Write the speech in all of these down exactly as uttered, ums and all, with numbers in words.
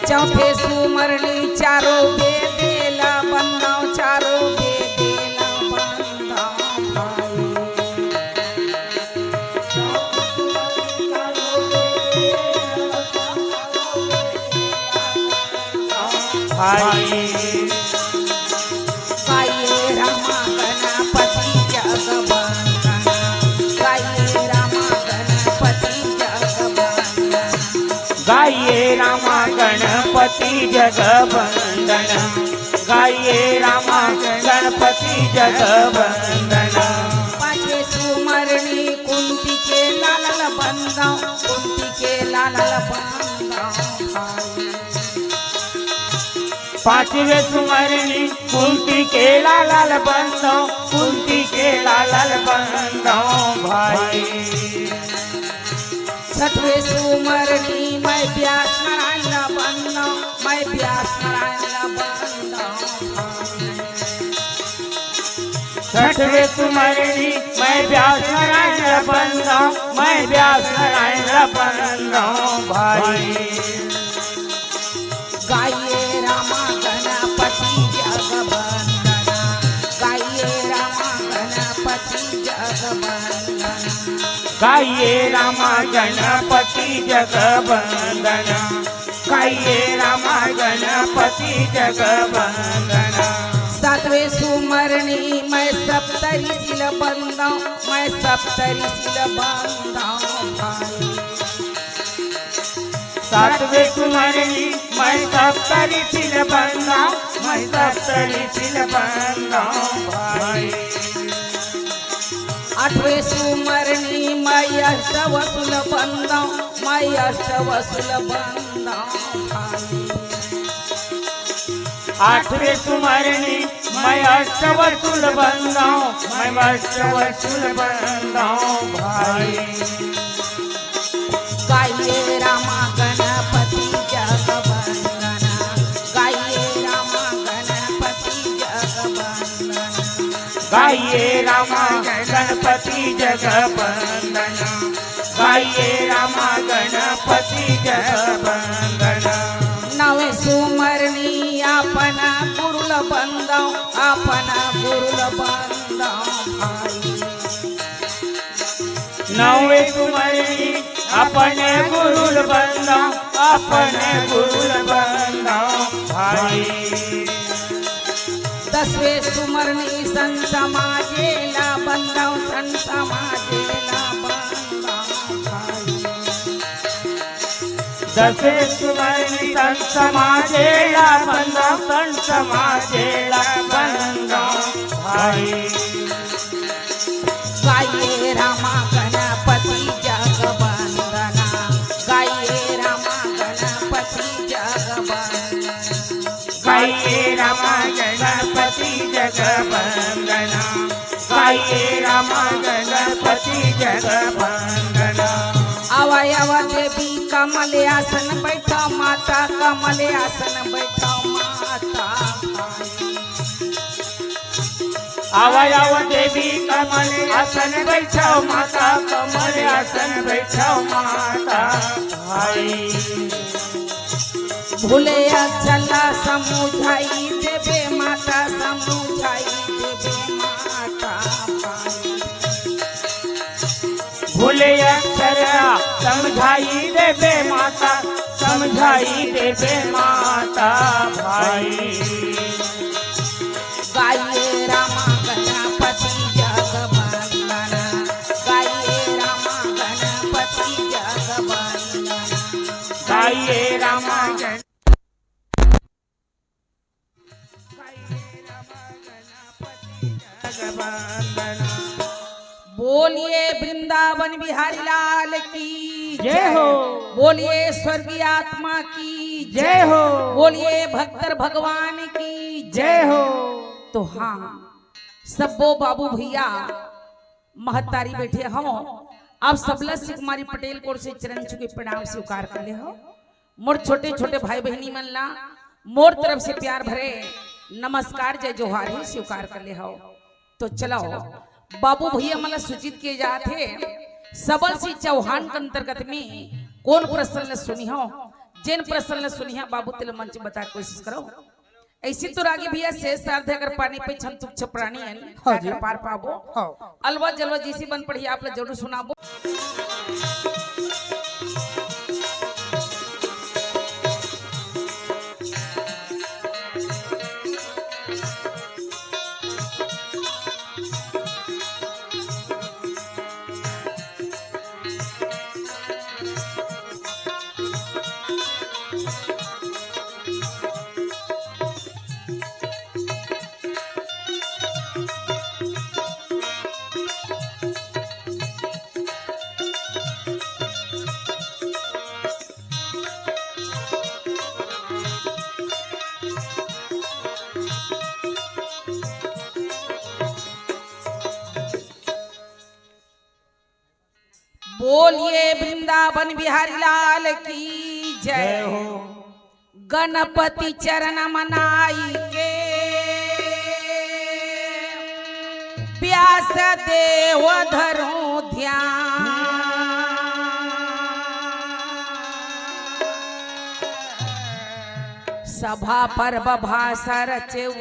चौथे सुमरनी चारों बेदेला बंदाओ, चारों बेदेला बंदाओ भाई। भाई। गाइए रामा गणपति जगवंदना, गाइए रामा गणपति जगवंदना। गाइए रामा गणपति जगवंदना, गाइए रामा गणपति जगवंदना। पाँचवे सुमरनी कुंती के लालल बंदाओ, कुंती के लालल बंदाओ भाई। पाँचवे सुमरनी कुंती के लालल बंदाओ, कुंती के लालल बंदाओ भाई। छठवे सुमरनी मैं व्यास नारायण ला बंदाओ, मैं व्यास नारायण ला बंदाओ भाई। छठवे सुमरनी मैं व्यास नारायण ला बंदाओ, मैं व्यास नारायण ला बंदाओ भाई। गाइए रामा गणपति जगवंदना, गाइए रामा गणपति जगवंदना। गाइए रामा गणपति जगवंदना, गाइए रामा गणपति जगवंदना। सातवें सुमरनी मैं सप्तऋषि ल बंदाओ, मैं सप्तऋषि ल बंदाओ भाई। सातवें सुमरनी मैं सप्तऋषि ल बंदाओ, मैं सप्तऋषि ल बंदाओ भाई। आठवें सुमरनी मैं अष्टवसु ल बंदाओ, मैं अष्टवसु ल बंदाओ भाई। आठवें सुमरनी मैं अष्टवसु ल बंदाओ, मैं अष्टवसु ल बंदाओ भाई। गाइए रामा गणपति जगवंदना, गाइए रामा गणपति जगवंदना। गाइए रामा गणपति जगवंदना, गाइए रामा गणपति जगवंदना। नवे सुमरनी अपन गुरु ल बंदाओ, अपन गुरु ल बंदाओ भाई। नवे सुमरनी अपन गुरु ल बंदाओ, अपन गुरु ल बंदाओ भाई। दसवें सुमरनी संत समाजे ला बंदाओ, संत समाजे ला बंदाओ भाई। दसवें सुमरनी संत समाजे ला बंदाओ, संत समाजे ला बंदाओ भाई। गाइए रामा गणपति जगवंदना, गाइए रामा गणपति जगवंदना। गाइए रामा गणपति जगवंदना, गाइए रामा गणपति जगवंदना। आवा आवा देवी कमल आसन बैठा माता, कमल आसन बैठा माता। आवा आवा देवी कमल आसन बैठा माता, कमल आसन बैठा माता भाई। भूले अक्षर ला समुझाई देबे माता, समुझाई देबे माता भाई। भूले अक्षर ला समझाई देबे माता, समझाई देबे माता भाई। गाइए रामा गणपति जगवंदना, गाइए रामा गणपति जगवंदना। गाइए रामा गण- बोलिए वृंदावन बिहारी लाल की जय हो। बोलिए स्वर्गीय आत्मा की जय हो। बोलिए भक्तर भगवान की जय हो। तो हाँ, सब्बो बाबू भैया महतारी बैठे हो, आप सबला शिव कुमारी पटेल कोर से चरण छुके प्रणाम स्वीकार कर ले हो। मोर छोटे छोटे भाई बहिनी मन ला मोर तरफ से प्यार भरे नमस्कार, जय जोहार ही स्वीकार कर ले हो। तो चलो, बाबू भैया मन ला सूचित किए जात हे, सबल सिंह चौहान के अंतर्गत में कोन प्रश्न ला सुनिहव, जेन प्रश्न ला सुनिहव बाबू तेला मंच बता के कोशिश करव। ऐसे तो रागी भैया शेष सारथे अगर पानी पे छन तुक छपरानी है, हाँ जी। अगर पार पाबो। हाँ। अलवा जलवा जैसी बन पड़ी आप ला जरूर सुनाबो। बोलिए वृंदावन बिहारी लाल की जय। जय हो। गणपति चरण मनाई के व्यास देव धरो ध्यान। सभा पर्व भाषा रचेऊ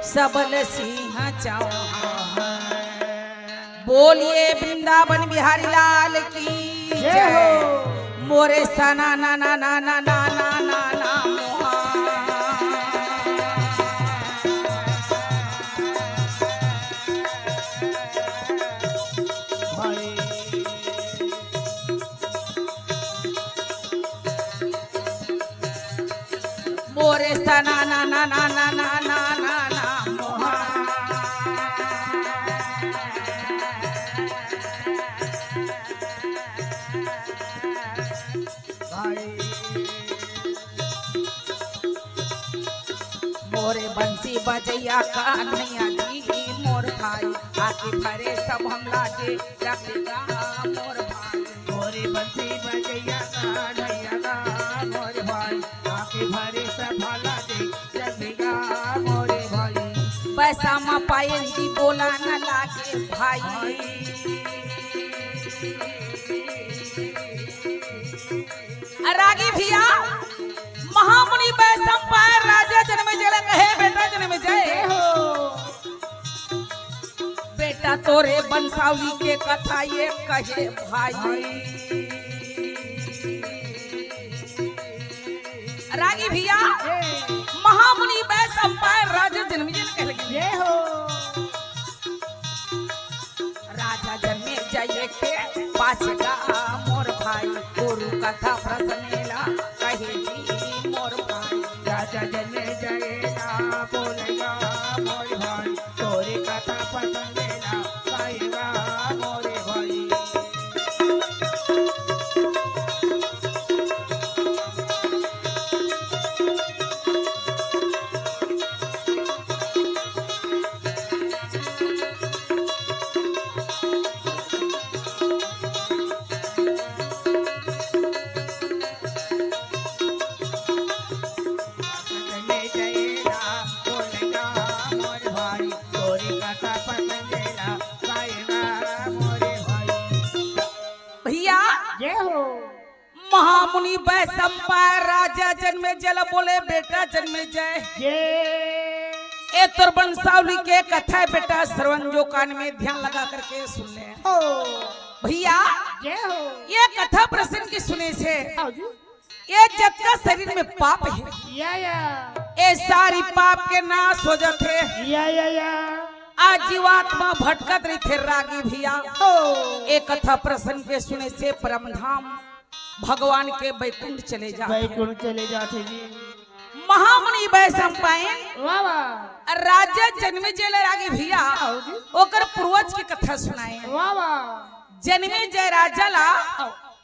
सबल सिंह चौहान। बोलिए वृंदावन बिहारी लाल की जय हो। मोरे सना ना ना ना ना ना ना ना ना मोहा। भाई। मोरे सना ना ना ना ना ना ना ना ना मोहा। भाई। मोरे बंसी बजैया कन्हैया जी मोर भाई, आके भरे सब हमला के रखेगा मोर भाई। मोरे बंसी बजैया कन्हैया गा मोर भाई, आके भरे सब हमला के रखेगा मोर भाई। पैसा मा पायल जी बोला न लागे भाई। अ रागी भैया, महामुनि वैशंपायन राजा जनमेजय ला कहे, बेटा जनमेजय। जय हो। बेटा तोरे बंसावली के कथा ये कहे भाई। रागी भैया, जय। महामुनि वैशंपायन राजा जनमेजय ला कहे लगे। जय हो। राजा जनमेजय के पाछे गा मोर भाई, गुरु कथा प्रसंग ला कहे जी मोर भाई। राजा जनमेजय ला बोलेगा मोर भाई, तोरे कथा प्रसंग ला कहेगा मोर भाई। भैया, जय हो। महामुनि वैशंपायन राजा जनमेजय ला बोले, बेटा जनमेजय। जय। ए तोर वंशावली के कथा हे बेटा, श्रवण जो कान में ध्यान लगा करके सुन ले। हो। भैया, जय हो। ए कथा प्रसंग के सुने से, आओ जी। ए जतका शरीर में पाप हे, या, या। ए सारी पाप के नाश हो जाथे। या, या, या। आ जीवात्मा भटकत रहिथे रागी भैया। हो। ए कथा प्रसंग के सुने से परम धाम भगवान के बैकुंठ चले जाथे। बैकुंठ चले जाथे जी। महामुनि वैशंपायन वाह, वाह। राजा जनमेजय ला रागी भैया, आओ जी। ओकर पूर्वज के कथा सुनाए। वाह, वाह। जनमेजय राजा ला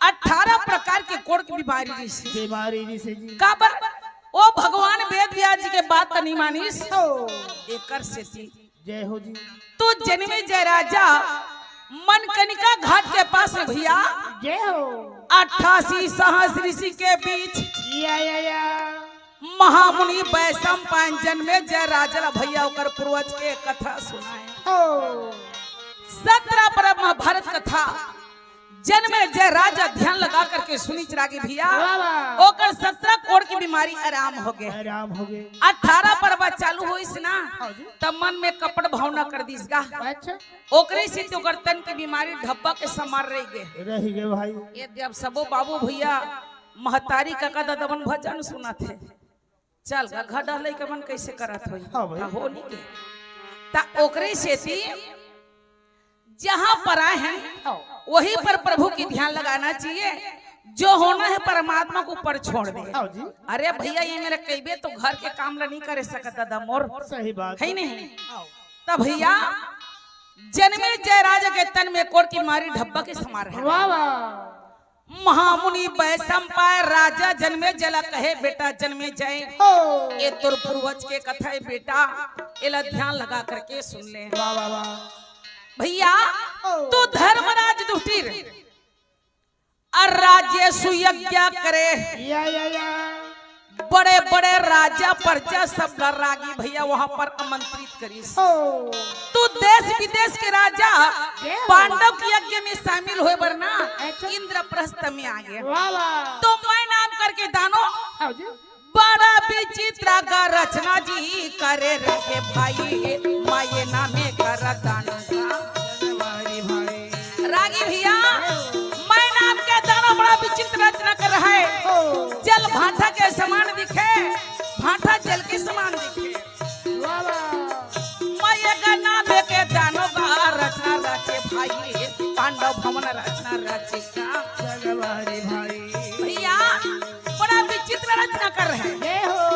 अठारह प्रकार के कोढ़ के बीमारी रिहिसे। बीमारी रिहिसे जी। काबर? ओ भगवान वेद व्यास जी के बात नहीं मानिस। ओ। एकर सेती जय हो जी। तो जनमेजय राजा मनकनिका घाट के पास में भैया, जय हो। अट्ठासी सहस ऋषि के बीच या, या, या। महामुनि वैशंपायन जनमेजय राजा ला भैया ओकर पूर्वज के कथा सुनाए। सत्रह परब महाभारत कथा, जनमेजय राजा ध्यान लगा करके सुनिस रागी भैया, वाह, वाह। ओकर सत्रह कोढ़ के बीमारी आराम हो गे। आराम हो गे। अठारह परब चालू होइस ना, हाँ जी। त मन में कपट भावना कर दिस गा। अच्छा। ओकरे से तो ओकर तन के बीमारी ढब्बा के समान रह गे। रह गे भाई। ये दे अब सबो बाबू भैया, महतारी, कका, ददा मन भजन सुनत हे। चल गा, घर डहर लइका मन कैसे करत होई? हाँ भाई। हाँ, हो नहीं के। त ओकरे सेती जहाँ पर आए हैं, हाँ। वहीं पर प्रभु की ध्यान लगाना चाहिए। जो होना है परमात्मा को ऊपर छोड़ दे। हाँ जी। अरे भैया, ये मेरे कइबे तो घर के काम ला नहीं करे सकत ददा मोर। सही बात है। नहीं? हाँ। त भैया, जनमेजय राजा के तन में कोढ़ की बीमारी ढब्बा के समान रहे। वाह, वाह। महामुनि वैशंपायन राजा जनमेजय ला कहे, "बेटा जनमेजय, हो। ये तोर पूर्वज के कथा है बेटा, एला ध्यान लगा करके सुन ले।" वाह, वाह, वाह। भैया, हो। तू धर्मराज दुष्टिर अउ राजे सुयज्ञ करे। या, या, या। बड़े-बड़े राजा परजा सब ला रागी भैया वहाँ पर आमंत्रित करिस। ओ। तू देश विदेश के राजा जय हो। पांडव के यज्ञ में शामिल होय बर ना अच्छा। इंद्रप्रस्थ में आ गे। वाह, वाह। तो मैं नाम करके दानो आओ जी। बड़ा विचित्र का रचना जी करे रहे भाई, माये नामे कर दानो का। रागी भैया, मैं नाम के दानो बड़ा विचित्र रचना कर रहा है। जल भाटा के समान दिखे, भाटा जल के समान दिखे। वाह, वाह। माये का नामे के दानो का रचना रचे भाई, पांडव भवन रचना रचे का। सगवारी भाई। भैया, बड़ा विचित्र रचना कर रहे हैं। जय हो।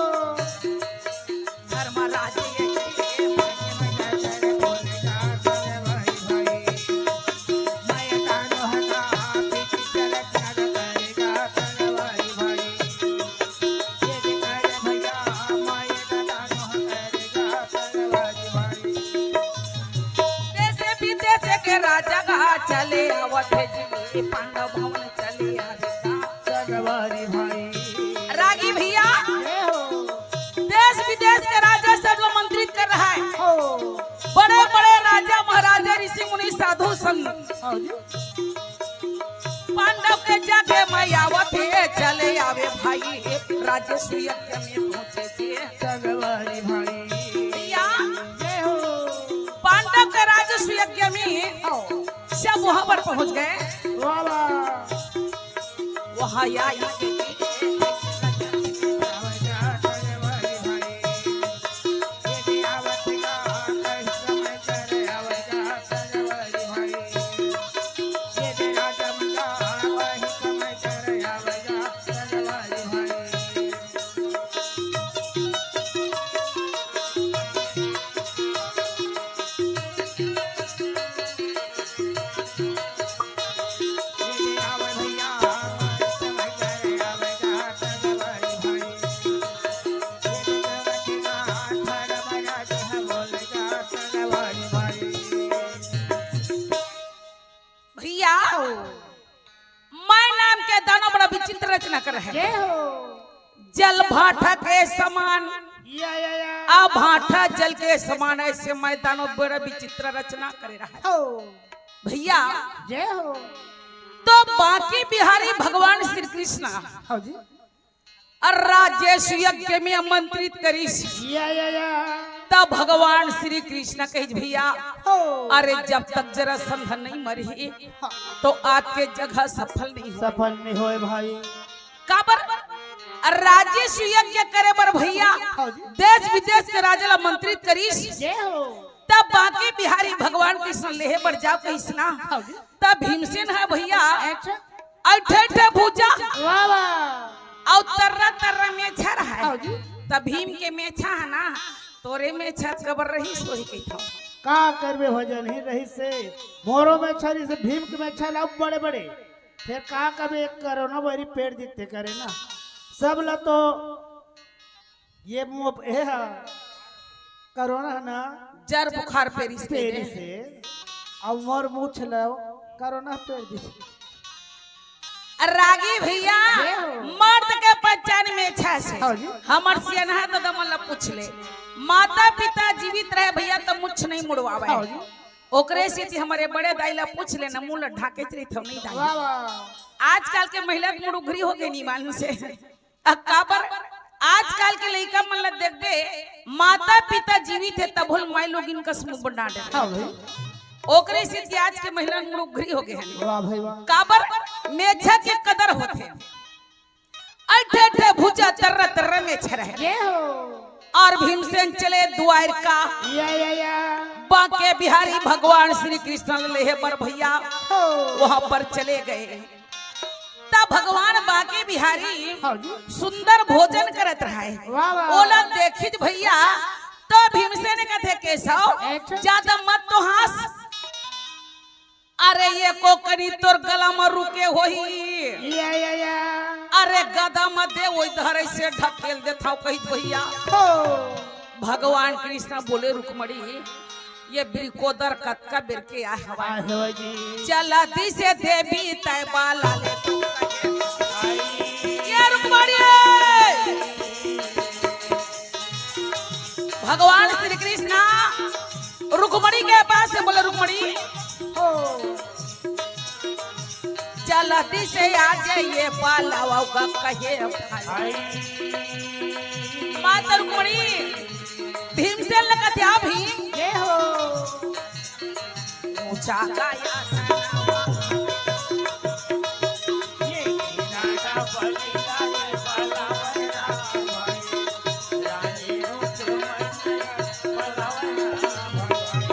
धर्मराज ये देश विदेश के राजा का चले आवत हे जी, पांडव भवन चले आवे का। सगवारी भाई। रागी भैया, जय हो। देश विदेश के राजा सब लोग आमंत्रित कर रहा है। हो। बड़े बड़े राजा महाराजा ऋषि मुनि साधु संत। हाँ जी। पांडव के जाके मैं आवत हे, चले आवे भाई, राजस्व यज्ञ में पहुंचे थे। सगवारी भाई। भैया, जय हो। पांडव के राजस्व यज्ञ में आओ। सब वहां पर पहुंच गए। वाह, वाह। वहां आई के भैया, मैं नाम के दानो बड़ा विचित्र रचना कर रहे हैं। जय हो। जल भाटा के समान, या, या, या। आ भाटा जल के समान, ऐसे मैं दानो बड़ा विचित्र रचना करे रहा है। हो। भैया, जय हो। तो बांके बिहारी भगवान श्री कृष्ण हाँ जी। अउ राजेश यज्ञ में आमंत्रित करिस। या, या, या। तब भगवान श्री कृष्ण कहिस, "भैया, हो। अरे जब तक जरासंध नहीं मरही, हाँ। तो आपके जगह सफल नहीं होय।" सफल नहीं होय भाई। काबर? अरे राजेश यज्ञ करे बर भैया, हाँ जी। देश विदेश के राजा ला आमंत्रित करिस। जय हो। तब बांके बिहारी भगवान कृष्ण लेहे बर जाव कहिस ना। हाँ जी। तब भीमसेन ह भैया, अच्छा। अइठे अइठे भुजा। वाह, वाह। अउ तर्रा तर्रा मेछा रहय। हाँ जी। तब भीम के मेछा ह ना, तोरे मेछा कबर रहिस होही कहिथंव। का करबे भजन ही रहिसे, मोरो मेछा रहिसे, भीम के मेछा ला बड़े बड़े। फेर का करबे, एक कोरोना बैरी पेट जिते करे ना। सब ला तो ये मुंह पे, ए हा, कोरोना है ना? जर बुखार पेरिस पेरिस हे। अब मोर मुछ लो, कोरोना पेर दिस। रागी भैया, ये हो। मर्द के पहचान मेछा से। हाँ जी। हमर सियनहा ददा मन ला पूछ ले, माता पिता जीवित रहे भैया त मुछ नहीं मुड़वावे। हाँ जी। ओकरे सेती हमरे बड़े दाई ला पूछ लेना, मुंह ला ढाके रहिथव नहीं दाई। वाह, वाह। आजकल के महिला के मुड़ उघरी हो गए नी मालूम से। अब काबर आजकल के लइका मन ला देखबे, माता पिता जीवित हे तभो ले माई लोगिन कस मुंह बना दे। हाँ भाई। ओकरे सेती आज के महिला मुड़ उघरी हो गए हैं। वाह भाई वाह। काबर मेछा के कदर होथे। अठे अठे भुजा तर्रा तर्रा मेछा रहे। ये हो। और भीमसेन चले द्वारका। या, या, या। बांके बिहारी भगवान श्री कृष्ण लेहे बर भैया हो। वहां पर चले गए। तब भगवान बांके बिहारी हाँ जी। सुंदर भोजन करत रहे। वाह, वाह। ओला देखित भैया तो भीमसेन कथे, "केशव, अच्छा। ज्यादा मत तो हाँस। अरे ये कोकनी तोर गला म रुके होही।" या, या, या। अरे गदा म दे, ओई धरे से ढकेल देथव कहित भैया। हो। भगवान कृष्ण बोले, "रुक्मणी, ये बिरकोदर कतका बेर के आय हवय। आय हवय जी। जल्दी से देबे तय बाला ले।" ये रुक्मणी, भगवान श्री कृष्ण रुक्मणी के पास से बोले, "रुक्मणी, हो। जल्दी से आ जाइए, बाला होगा कहे भाई।" माता रुक्मणी भीमसेन ल कथे, "भीम, ये हो। ऊंचा काया सनावा। ये किनारा बलिदान बलावना भाई। रानी रुक्मणी बलावना भाई।"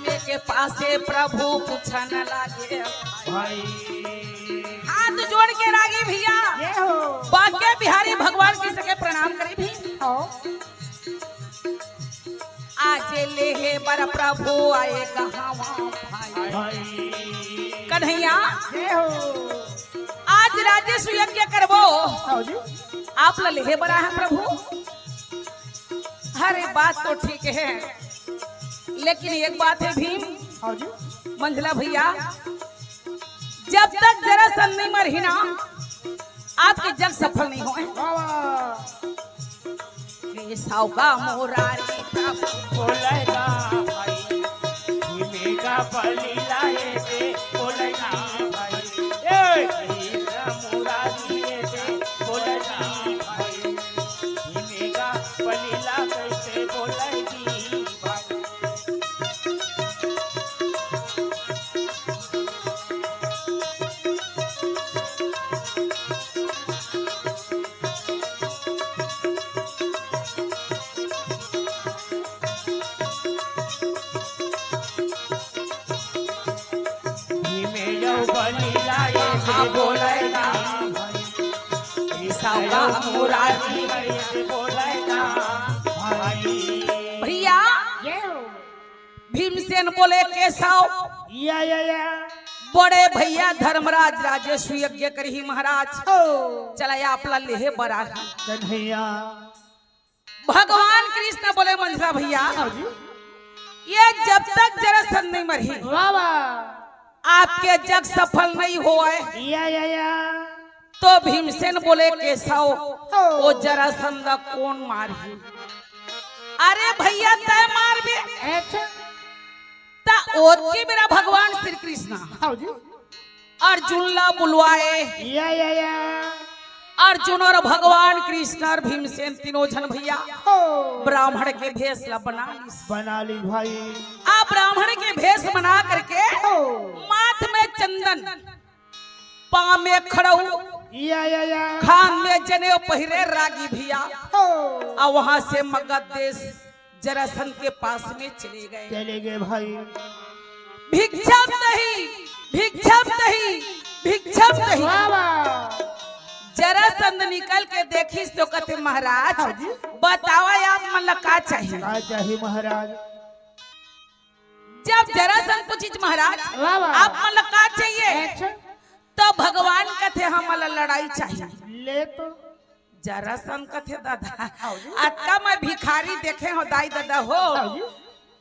भीम के पासे प्रभु पूछन लागे भाई। हाथ जोड़ के रागी भैया ये हो। बांके बिहारी भगवान कृष्ण के प्रणाम करी भी। हो। आज लेहे बर प्रभु आए कहावा भाई। भाई। कन्हैया, ये हो। आज राजस्व यज्ञ करबो। हाँ जी। आप ला लेहे बर आए हैं प्रभु। अरे बात तो ठीक है, लेकिन एक बात है भीम, हाँ जी। मंझला भैया, जब तक जरासंध नहीं मरही ना, आपके जग सफल नहीं होय। वाह, वाह। केशव का मुरारी प्रभु बोलेगा भाई, भीमे का बलि लाए दे बोलेगा भाई। ए! भीमे का मुरारी दे बोलेगा भाई, भीमे का बलि ला कैसे बोलेगी भाई। भीमे यौ बलि लाए से बोलेगा, ईसा का मुरारी से बोलेगा भाई। भैया, ये हो। भीमसेन बोले, "केशव, या, या, या। बड़े भैया धर्मराज राजस्व यज्ञ करही महाराज। हो। चला आप ला लेहे बर आही।" कन्हैया। भगवान कृष्ण बोले, "मंझला भैया, हाँ जी। ये जब तक जरासंध नहीं मरही, वाह, वाह। आपके जग सफल नहीं होय।" या, या, या। तो भीमसेन बोले, "केशव, हो। वो जरासंध ला कोन मारही?" "अरे भैया, तय मारबे।" अच्छा। त ओतकी बेरा भगवान श्री कृष्ण हाँ जी। अर्जुन ला बुलवाए। या, या, या। अर्जुन और भगवान कृष्ण और भीमसेन तीनों झन भैया हो। ब्राह्मण के भेष ला बना लिस। बना ली भाई। अब ब्राह्मण के भेष बना करके हो। माथ में चंदन, पाँव में खड़ऊ, या, या, या। खान में जनेऊ पहिरे रागी भैया। हो। और वहां से मगध देश जरासंध के पास में चले गए। चले गए भाई। भिक्षाम देहि, भिक्षाम देहि, भिक्षाम देहि। वाह, वाह। जरासंध निकल के देखिस तो कथे, "महाराज, हाँ जी। बतावा आप मन ला का चाहिए?" का चाहिए महाराज? जब जरासंध पूछिस, "महाराज, वाह, वाह। आप मन ला का चाहिए?" अच्छा। तो भगवान कथे, "हमन ला लड़ाई चाहिए।" ले तो। जरासंध कथे, "दादा, हाँ जी। अतका मैं भिखारी देखे हो दाई ददा हो, हाँ जी।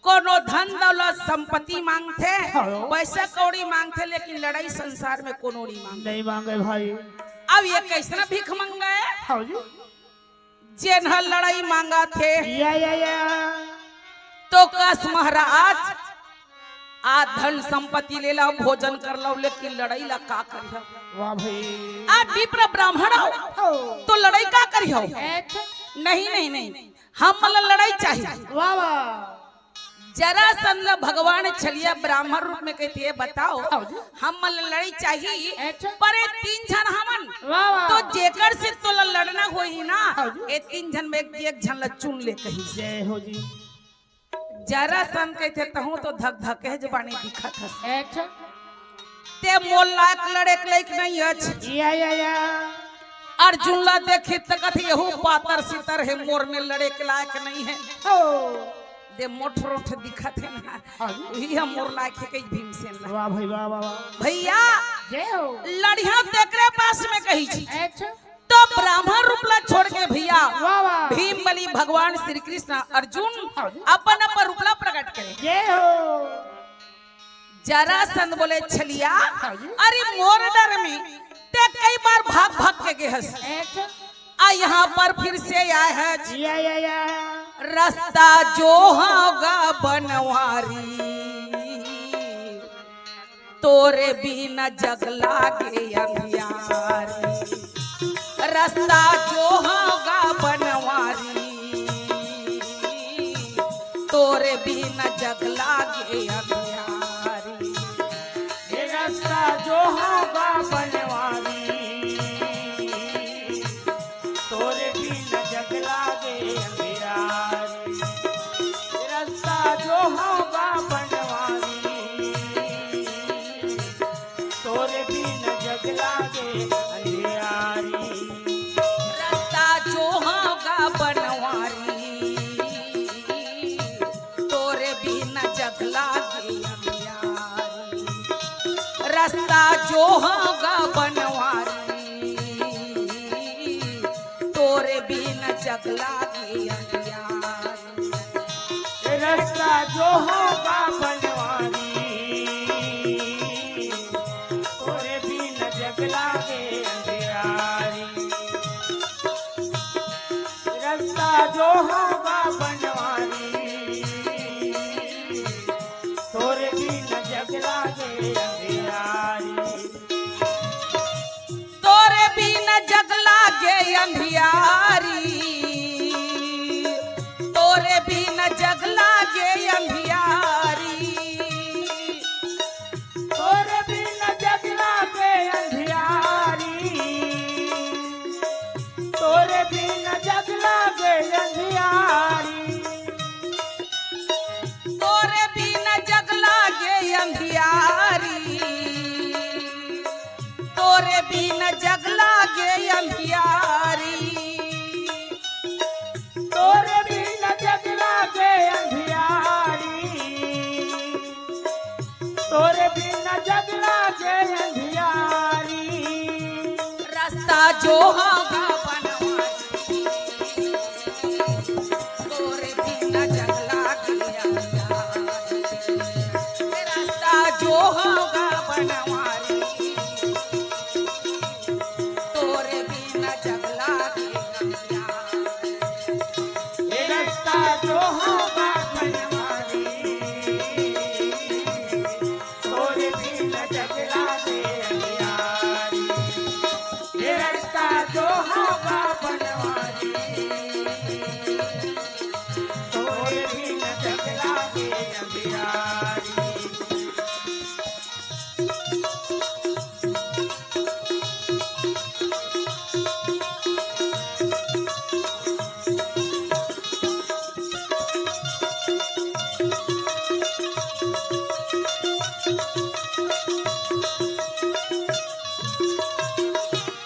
कोनो धन दौलत संपत्ति मांगथे, हाँ। पैसा कौड़ी मांगथे, लेकिन लड़ाई संसार में कोनो नहीं मांगे। नहीं मांगे भाई। अब ये कैसना भीख मंगा हे? हाँ जी। जेन ह लड़ाई मांगथे। या, या, या। तो कस महाराज, आ धन संपत्ति ले लव, भोजन कर लव, लेकिन लड़ाई ला का करिहव? वाह भाई। आ विप्र ब्राह्मण हो, हो। तो लड़ाई का करिहव? अच्छा। नहीं, नहीं, नहीं, हम मन ला लड़ाई चाहिए। वाह, वाह। जरासंध ला भगवान छलिया ब्राह्मण रूप में कहिथे, "बताओ, हाँ जी। हम मन ला लड़ाई चाहिए, अच्छा। पर ये तीन झन हमन, वाह, वाह। तो जेकर से तोला लड़ना होही ना, हाँ जी। ये तीन झन में एक, एक झन ला चुन ले," कही। जय हो जी। जरासंध कहिथे, "तहूँ तो धक धक के जबानी दिखत हस। अच्छा। ते मोर लायक लड़े के लायक नहीं हच।" या, या, या। अर्जुन ला देखी त कथे, "यहू पातर सितर हे, मोर में लड़े के लायक नहीं हे।" ओ। दे मोठ रोठ दिखत हे ना। हाँ जी। यही हम मोर लायक हे, कही भीमसेन ला। वाह भाई, वाह, वाह, वाह। भैया, जय हो। लड़िहा तेकरे पास में कही छी। अच्छा। तो ब्राह्मण रूप ला छोड़ के भैया, वाह, वाह। भीम बली भगवान श्री कृष्ण अर्जुन हाँ जी। अपन अपन रूप ला प्रकट करे। जय हो। जरासंध बोले, "छलिया, हाँ जी। अरे मोर डर में ते कई बार भाग भाग के गे हस। अच्छा। आ यहाँ पर फिर से आए हस। या, या, या। रस्ता जो होगा बनवारी, तोरे बिना जग लागे अंधियारी। रस्ता जो होगा बनवारी, तोरे बिना जग लागे अंधियारी।" ये रस्ता जो होगा बनवारी, तोरे बिना जग लागे अंधियारी। ये रस्ता जो होगा बनवारी, तोरे बिना जग लागे अंधियारी। रस्ता जो होगा बनवारी, तोरे बिना जग लागे अंधियारी। रस्ता जो होगा बनवारी, तोरे बिना जग लागे अंधियारी। रस्ता जो होगा बनवारी, तोरे बिना जग लागे अंधियारी। रस्ता जो होगा बनवारी, तोरे बिना जग लागे अंधियारी। तोरे बिना जग लागे अंधियारी, तोरे बिना जग लागे अंधियारी। तोरे बिना जग लागे अंधियारी, तोरे बिना जग लागे अंधियारी। तोरे बिना जग लागे अंधियारी, तोरे बिना जग लागे अंधियारी। तोरे बिना जग लागे अंधियारी, तोरे बिना जग लागे अंधियारी। रस्ता जो होगा बनवारी, तोरे बिना जग लागे अंधियारी। रस्ता जो होगा बनवारी, तोरे बिना जग लागे अंधियारी। ये रस्ता जो होगा बनवारी, तोरे बिना जग लागे अंधियारी। ये रस्ता जो होगा बनवारी, तोरे बिना जग लागे अंधियारी।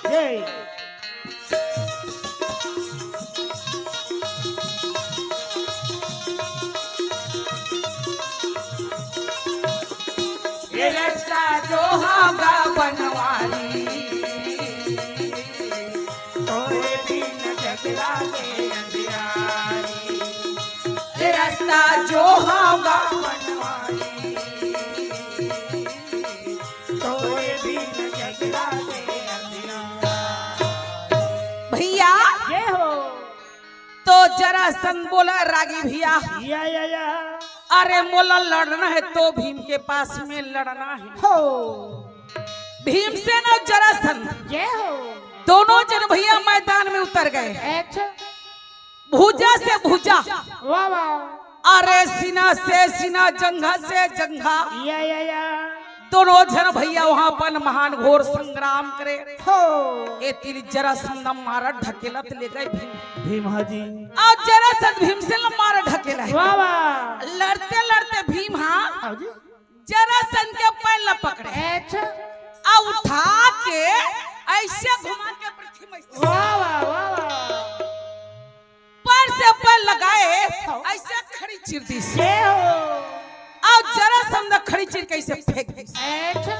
जय। ये रस्ता जो होगा बनवारी, तोरे बिन जग लागे अंधियारी। ये रस्ता जो होगा बनवारी, तोरे बिन जगदा से अधिया। भैया, जय हो। तो जरासंध बोला, रागी भैया, या, या, या। अरे मोला लड़ना है तो भीम के पास में लड़ना है। हो। भीमसेन और जरासंध, जय हो। दोनों जन भैया मैदान में उतर गए। अच्छा। भुजा से भुजा, वाह, वाह। अरे सीना से सीना, जंघा से जंघा, या, या, या। दोनों जन भैया वहां अपन महान घोर संग्राम करे। हो। ए तीर जरासंध मारा ढकेलत ले गए भीम। भीम, हाँ जी। और जरासंध भीमसेन मारा ढकेला है। वाह, वाह। लड़ते लड़ते भीम, हाँ, हाँ जी। जरासंध के पैर ला पकड़े। अच्छा। आ उठा के ऐसे घुमा के पृथ्वी में, वाह, वाह, वाह, वाह। पैर से पैर लगाए, हाँ। ऐसे खड़ी चीर दी। ये हो। और जरासंध खड़ी चीर के ऐसे फेंक दी। अच्छा।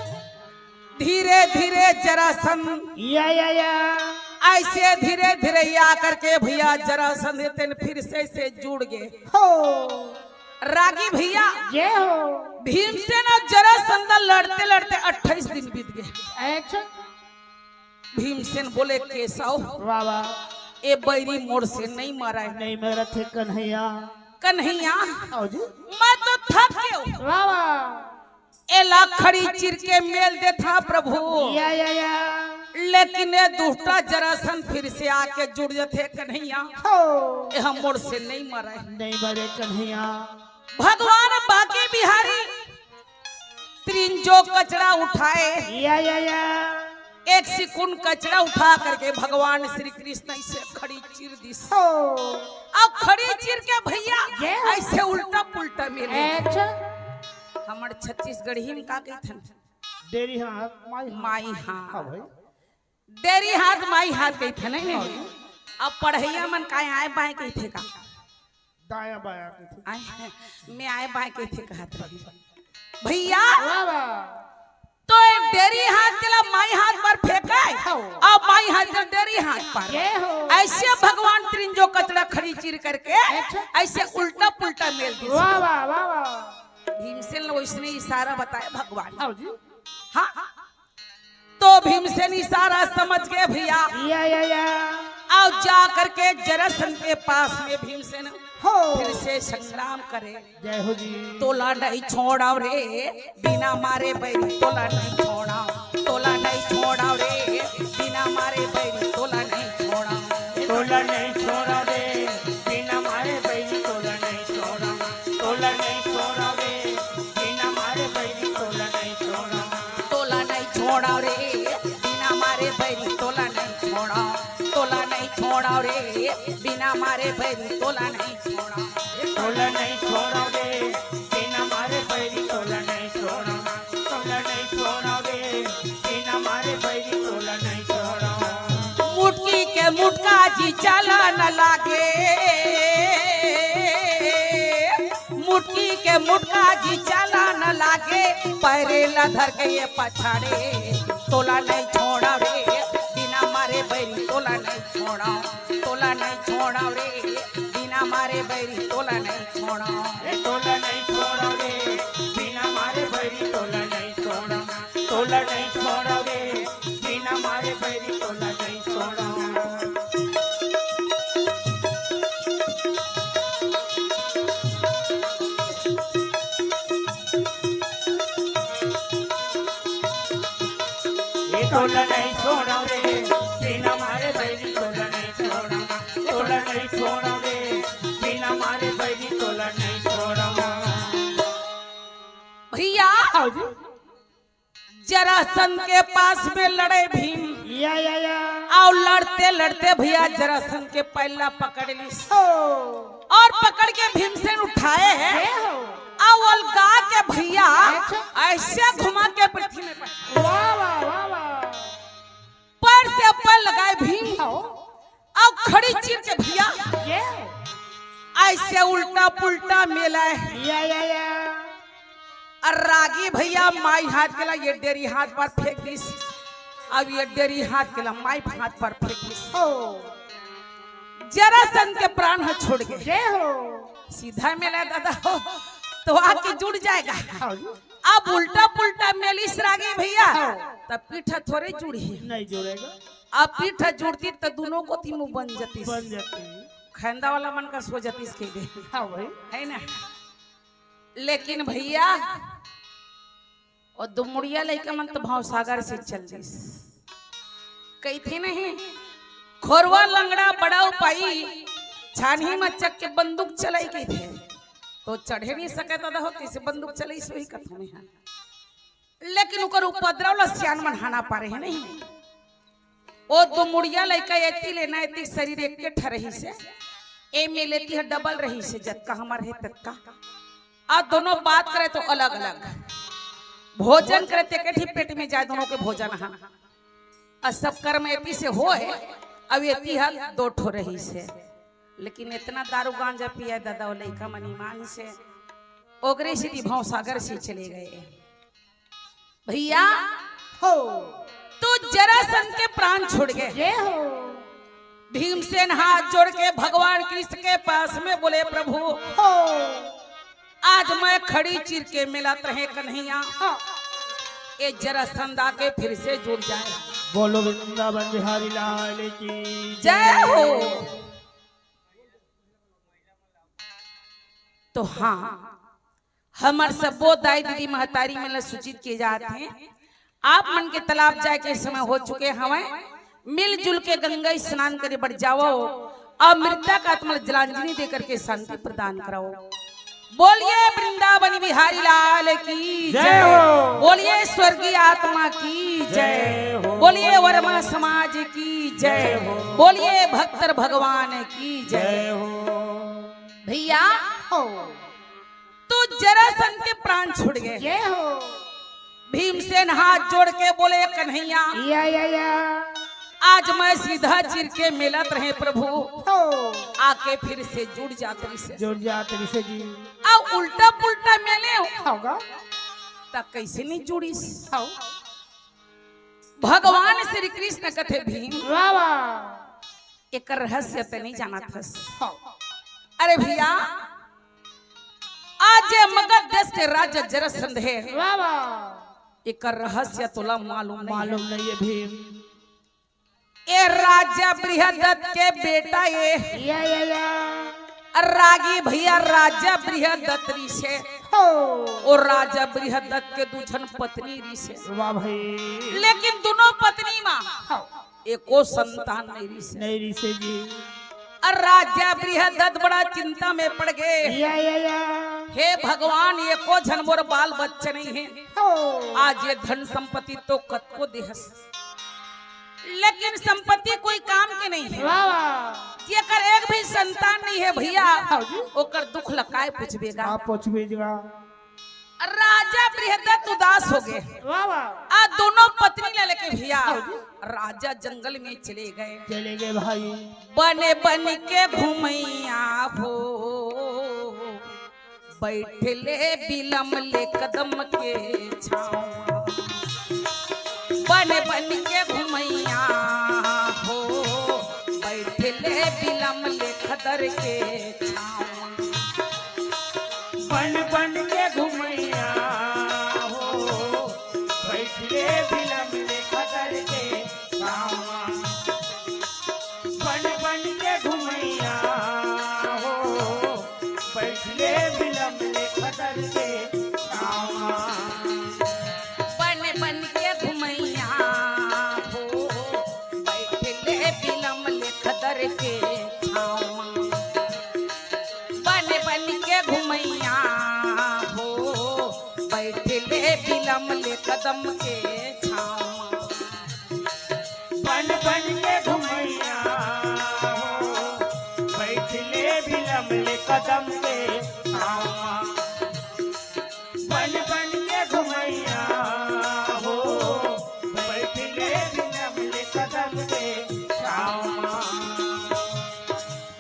धीरे धीरे जरासंध, या, या, या। ऐसे धीरे धीरे या करके भैया जरासंध तेन फिर से, से जुड़ गए। हो। रागी भैया, जय हो। भीमसेन और जरासंध लड़ते लड़ते अट्ठाईस दिन बीत गए। अच्छा। भीमसेन बोले, केशव, वाह, वाह। ए बैरी मोर से नहीं मराए। नहीं मरत हे कन्हैया। कन्हैया, आओ जी। मैं तो थक गयो। वाह, वाह। एला खड़ी चीर के मेल देथा प्रभु। या, या, या। लेकिन ए दुष्टा जरासंध फिर से आके जुड़ जथे कन्हैया। हो। ए ह मोर से नहीं मरे। नहीं मरे कन्हैया। भगवान बांके बिहारी त्रिंजो कचड़ा उठाए। या, या, या। एक सिकुन कचड़ा उठा करके भगवान श्री कृष्ण ऐसे खड़ी चीर दिस। हो। अब खड़ी चीर के भैया, ये। ऐसे उल्टा पुल्टा मेले। अच्छा। हमर छत्तीसगढ़ी में का कहिथन? डेरी हाथ, माई हाथ। माई हाथ। हाँ भाई। डेरी हाथ, माई हाथ कहिथन, नहीं? हाँ। अब पढ़ैया मन काय आय बाय कहिथे का? दाया बाया कहिथे। आय, मैं आय बाय कहिथे कहत रही। भैया, वाह, वाह। तो एक डेरी हाथ के ला माई हाथ पर फेंके, हाँ। अब माई हाथ के डेरी हाथ पर। ये हो। ऐसे भगवान त्रिंजो कचड़ा खड़ी चीर करके, अच्छा। ऐसे उल्टा पुल्टा मेल दी। वाह, वाह, वाह, वाह। भीमसेन ला वैसने इशारा बताए भगवान। हाँ जी। हाँ। तो भीमसेन इशारा समझ गए भैया। या, या, या। आओ जा करके जरासंध के पास में भीमसेन हो। फिर से संग्राम करे। जय हो जी। तोला नहीं छोड़ाव रे, बिना मारे बैरी, तोला नहीं छोड़ाव। तोला नहीं छोड़ाव रे, बिना मारे बैरी, तोला नहीं छोड़ाव। तोला नहीं छोड़ाव रे, बिना मारे बैरी, तोला नहीं छोड़ाव। तोला नहीं छोड़ाव रे, बिना मारे बैरी, तोला नहीं छोड़ाव। तोला नहीं छोड़ाव रे, बिना मारे बैरी, तोला नहीं छोड़ाव। तोला नहीं छोड़ाव रे, बिना मारे बैरी, तोला नहीं छोड़ाव। तोला नहीं छोड़ाव रे, बिना मारे बैरी, तोला नहीं छोड़ाव। तोला नहीं छोड़ाव रे, बिना मारे बैरी, तोला नहीं छोड़ाव। मुटकी के मुटका जी चलन लागे, मुटकी के मुटका जी चलन लागे, पैरे ला धर के ये पछाड़े। तोला नहीं छोड़ाव रे, बिना मारे बैरी, तोला नहीं छोड़ाव। तोला नहीं छोड़ाव रे, बिना मारे बैरी, तोला नहीं छोड़ाव। ए, तोला नहीं छोड़ाव रे, बिना मारे बैरी, तोला नहीं छोड़ाव। तोला नहीं छोड़ाव रे, बिना मारे बैरी, तोला नहीं छोड़ाव। ए तोला नहीं छोड़ाव रे, बिना मारे बैरी तोला नहीं छोड़ाव। तोला नहीं छोड़ाव रे, बिना मारे बैरी तोला नहीं छोड़ाव। भैया, आओ जी। जरासंध के पास में लड़े भीम। या, या, या। आओ लड़ते लड़ते भैया जरासंध के पैर ला पकड़ लिस। ओ। और पकड़ के भीमसेन उठाए हैं। हे हो। आओ अलगा के भैया अच्छा। ऐसे घुमा के पृथ्वी में पटक। वाह, वाह, वाह, वाह। पैर से पैर लगाए भीम। आओ। अब खड़ी चीर के भैया ये। ऐसे उल्टा पुल्टा मेला है। या, या, या। और रागी भैया माई हाथ के ला ये डेरी हाथ पर फेंक दिस। अब ये डेरी हाथ के ला माई हाथ पर फेंक दिस। ओ। जरासंध के प्राण ह छूट गे। जय हो। सीधा मेला दादा हो तो आके जुड़ जाएगा। हाँ जी। अब उल्टा पुल्टा मेलिस रागी भैया, हाँ। तब पीठ थोरे जुड़ही। नहीं जुड़ेगा। अब पीठ जुड़ती त दोनों कोती मुंह बन जतिस। बन जतिस। खैंदा वाला मन का सो जतिस के दे। हाँ भाई। है ना? लेकिन भैया, ओ दो मुड़िया लइका मन तो भवसागर से चल दिस। कहिथे नहीं, खोरवा लंगड़ा बड़ा उपाई, छानही म चक के बंदूक चलाई कहिथे। तो चढ़े नहीं सके दादा हो, कइसे बंदूक चलाई सोही कथों में है। लेकिन ओकर उपद्रव ल सियान मन हाना पारे हे नहीं। ओ दो मुड़िया लइका एती ले ना एती शरीर एके ठा रहिसे, ए मेल एती ह डबल रहिसे, जतका हमर हे ततका। आ दोनों बात करे तो अलग-अलग, भोजन करे ते एके ठी पेट में जाए दोनों के भोजन ह। आ सब कर्म एती से होए, अब एती ह दो ठो रहिसे। लेकिन इतना दारू गांजा पिया दादा, ओ लइका मन ईमान से ओकरे सेती भवसागर से चले गए। भैया हो, तो जरासंध के प्राण छूट गे। जय हो। भीमसेन हाथ जोड़ के भगवान कृष्ण के पास में बोले, प्रभु हो। आज मैं खड़ी चीर के मिलत रहे कन्हैया, हाँ। ये जरासंध आके फिर से जुड़ जाए। बोलो वृंदावन बिहारी लाल की जय हो। तो हाँ, हमर सब्बो दाई दीदी महतारी मन ल सूचित किए जात हे, आप मन के तालाब जाए के समय हो चुके हवय। मिलजुल के गंगा स्नान करे बर जावव, अउ मृतक आत्मा ल जलांजलि दे करके शांति प्रदान करव। बोलिए वृंदावन बिहारी लाल की जय जय। हो। बोलिए स्वर्गीय आत्मा की जय जय। हो। बोलिए वर्मा समाज की जय जय। हो। बोलिए भक्त भगवान की जय जय। हो। भैया हो, तो जरासंध के प्राण छूट गे। जय हो। भीमसेन हाथ जोड़ के बोले, कन्हैया, या, या, या। आज मैं सीधा चीर के मिलत रहे प्रभु, हो। आके फिर से जुड़ जात रहिसे। जुड़ जात रहिसे जी। अब उल्टा पुल्टा मेले हो। होगा। त कइसे नहीं जुड़िस? हो। भगवान श्री कृष्ण कथे, भीम, वाह, वाह। एकर रहस्य त नहीं जानत हस। हाँ। अरे भैया, आज ये मगध देश के राजा जरासंध हे, वाह, वाह। एकर रहस्य तोला मालूम नहीं मालूम हे। नहीं है भीम। ए राजा बृहदत्त के बेटा ए। या, या, या। अउ रागी भैया राजा बृहदत्त रिसे। हो। ओ राजा बृहदत्त के दू झन पत्नी रिसे। वाह भाई। लेकिन दोनों पत्नी मा हाँ। एको संतान नहीं रिसे। नहीं रिसे जी। अउ राजा बृहदत्त बड़ा चिंता में पड़ गे। या, या, या। हे भगवान, एको झन मोर बाल बच्चा नहीं हे। हो। आज ये धन संपत्ति तो कतको देहस, लेकिन संपत्ति कोई काम के नहीं हे। वाह, वाह। जेकर एक भी संतान नहीं हे भैया, हाँ जी। ओकर दुख ल काय पूछबे गा? आप पूछबे गा। राजा बृहदत्त उदास हो गे। वाह, वाह। आ दोनों पत्नी ल लेके भैया हाँ जी। राजा जंगल में चले गए। चले गए भाई। बन बन के घुमैया हो, बैठले बिलम ले कदम के छाँव। बन बन के घुमैया हो, बैठले बिलम ले खदर के छाँव। बन बन के घुमैया हो, बैठले बिलम ले खदर के छाँव। बन बन के घुमैया हो, बैठले बिलम ले खदर के छाँव। बन बन के घुमैया हो, बैठले बिलम ले खदर के छाँव। बन बन के घुमैया हो, बैठले बिलम ले कदम के छाँव। बन बन के घुमैया हो, बैठले बिलम ले कदम के छाँव। बन बन के घुमैया हो, बैठले बिलम ले कदम के छाँव।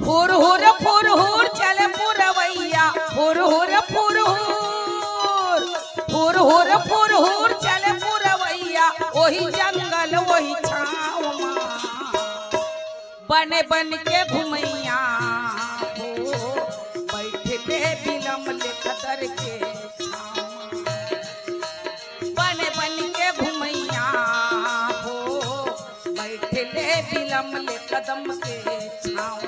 हुर हुर फुर हुर चले पुरवैया, हुर हुर फुर हुर, हुर हुर फुर हुर चले पुरवैया, ओही जंगल ओही छाँव मा। बने बन के घुमैया हो, बैठले बिलम ले कदर के छाँव। बने बन के घुमैया हो, बैठले बिलम ले कदम के छाँव।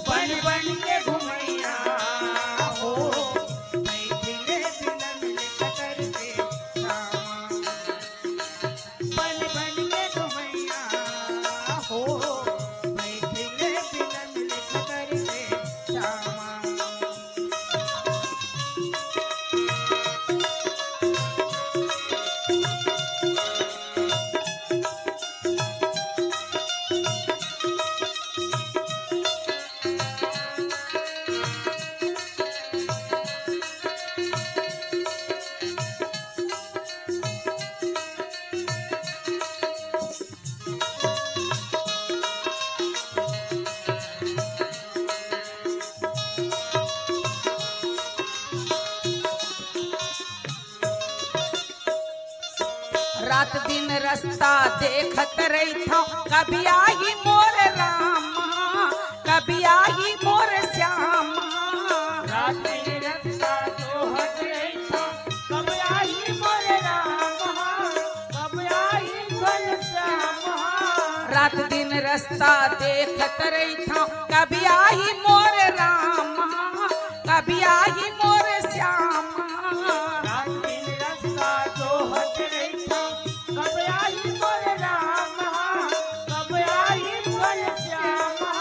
बन बन के घुमैया हो, बैठले बिलम ले कदर के छाँव। बन बन के घुमैया हो, बैठले बिलम ले कदर के छाँव। रात दिन रस्ता देखत रहिथौं, कब आही मोर रामा, कब आही मोर श्यामा। रात दिन रस्ता जोहत रहिथौं, कब आही मोर रामा, कब आही मोर श्यामा। रात दिन रस्ता देखत रहिथौं, कब आही मोर रामा, कब आही मोर श्यामा। रात दिन रस्ता जोहत रहिथौं, कब आही मोर रामा, कब आही मोर श्यामा।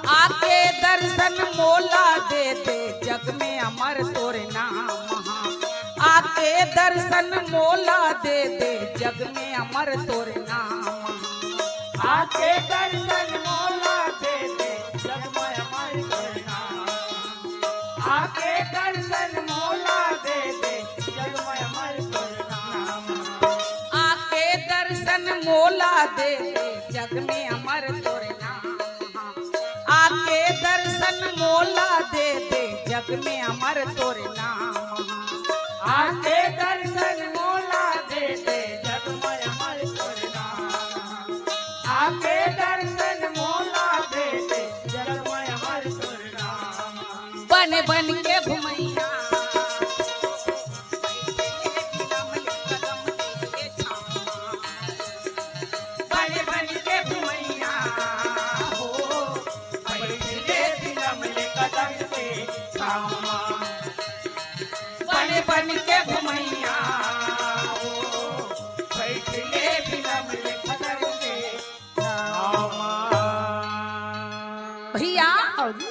आके दर्शन मोला दे दे, जग में अमर तोर नाम हा। आके दर्शन मोला दे दे, जग में अमर तोर नाम हा। आके दर्शन मोला दे दे, जग में अमर तोर नाम। आके दर्शन मोला दे दे, जग में अमर तोर नाम। आके दर्शन मोला दे दे, जग में अमर तोर नाम। आके दर्शन मोला दे दे, जग में अमर तोर नाम। आके दर्शन मोला दे दे, जग में अमर तोर नाम। आके दर्शन मोला दे दे, जग में अमर तोर नाम। बन बन के घुमैया, बन बन के घुमैया हो, बैठले बिलम ले कदम के छाँव। बन बन के घुमैया हो, बैठले बिलम ले कदम के छाँव। भैया, हाँ जी।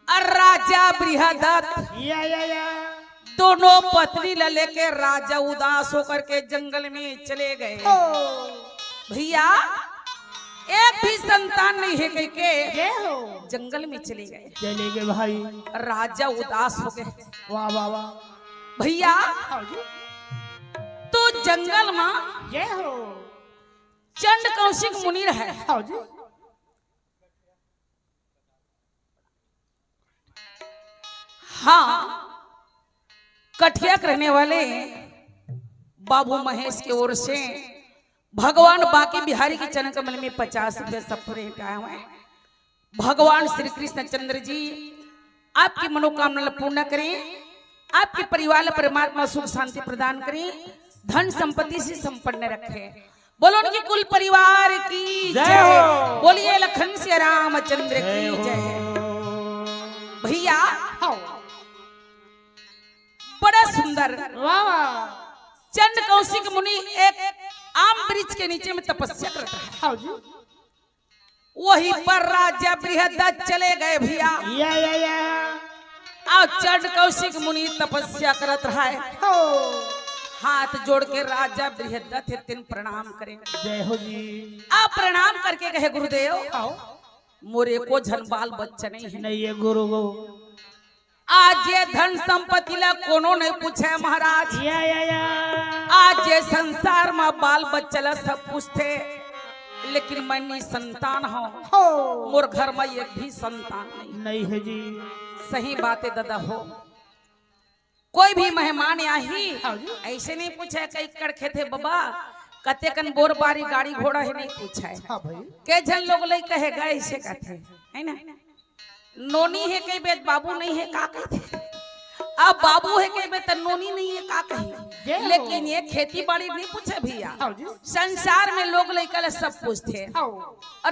अउ राजा बृहदत्त या, या, या। दोनों पत्नी ल लेके राजा उदास होकर के जंगल में चले गए। ओ। भैया, एक भी संतान नहीं है कह के जय हो। जंगल में चले गए। चले गए भाई। राजा उदास हो गए। वाह, वाह, वाह। भैया, हाँ जी। तो जंगल में जय हो। चंड कौशिक मुनि रहे। हाँ जी। हाँ, कठिया के रहने वाले बाबू महेश के ओर से भगवान बांके बिहारी के चरण कमल में पचास रुपये सब भेंटाए हुए हैं। भगवान श्री कृष्ण चंद्र जी आपकी मनोकामना ला पूर्ण करें, आपके परिवार ला परमात्मा सुख शांति प्रदान करें, धन संपत्ति से संपन्न रखें। बोलो उनके कुल परिवार की जय जय। हो। बोलिए लखन सिया रामचंद्र की जय हो। जय। भैया, हाँ। बड़ा सुंदर। वाह, वाह। चंड कौशिक मुनि एक आम वृक्ष के नीचे में तपस्या करता है। हाँ जी। वहीं पर राजा बृहदत्त चले गए भैया। या, या, या। अउ चंड कौशिक मुनि तपस्या करत रहा है। हो। हाथ जोड़ के राजा बृहदत्त हे तेन प्रणाम करें। जय हो जी। अउ प्रणाम करके कहे, गुरुदेव, आओ। मोर एको झन बाल बच्चा नहीं है। नहीं है गुरु गो। आज ये धन संपत्ति ला कोनो नहीं पूछे महाराज। या, या, या। आज ये संसार में बाल बच्चा ला सब पूछथे, लेकिन मैं निसंतान हूँ। हो। मोर घर में एक भी संतान नहीं। नहीं है जी। सही बात है दादा हो। कोई भी मेहमान आही, हाँ जी। ऐसे नहीं पूछे, "कई एकड़ खेत हे बबा?" कतेकन बोर बारी गाड़ी घोड़ा हे, नहीं पूछय। हाँ भाई। के झन लोग लइका हे गा, अइसे कथे, है ना? नोनी हे कहिबे त बाबू नहीं हे का कहिथे? अब बाबू हे कहिबे त नोनी नहीं हे का कही? जय हो। लेकिन ये खेती बाड़ी नहीं पूछे भैया। हाँ जी। संसार में लोग लइका ला सब पूछथे। हाँ।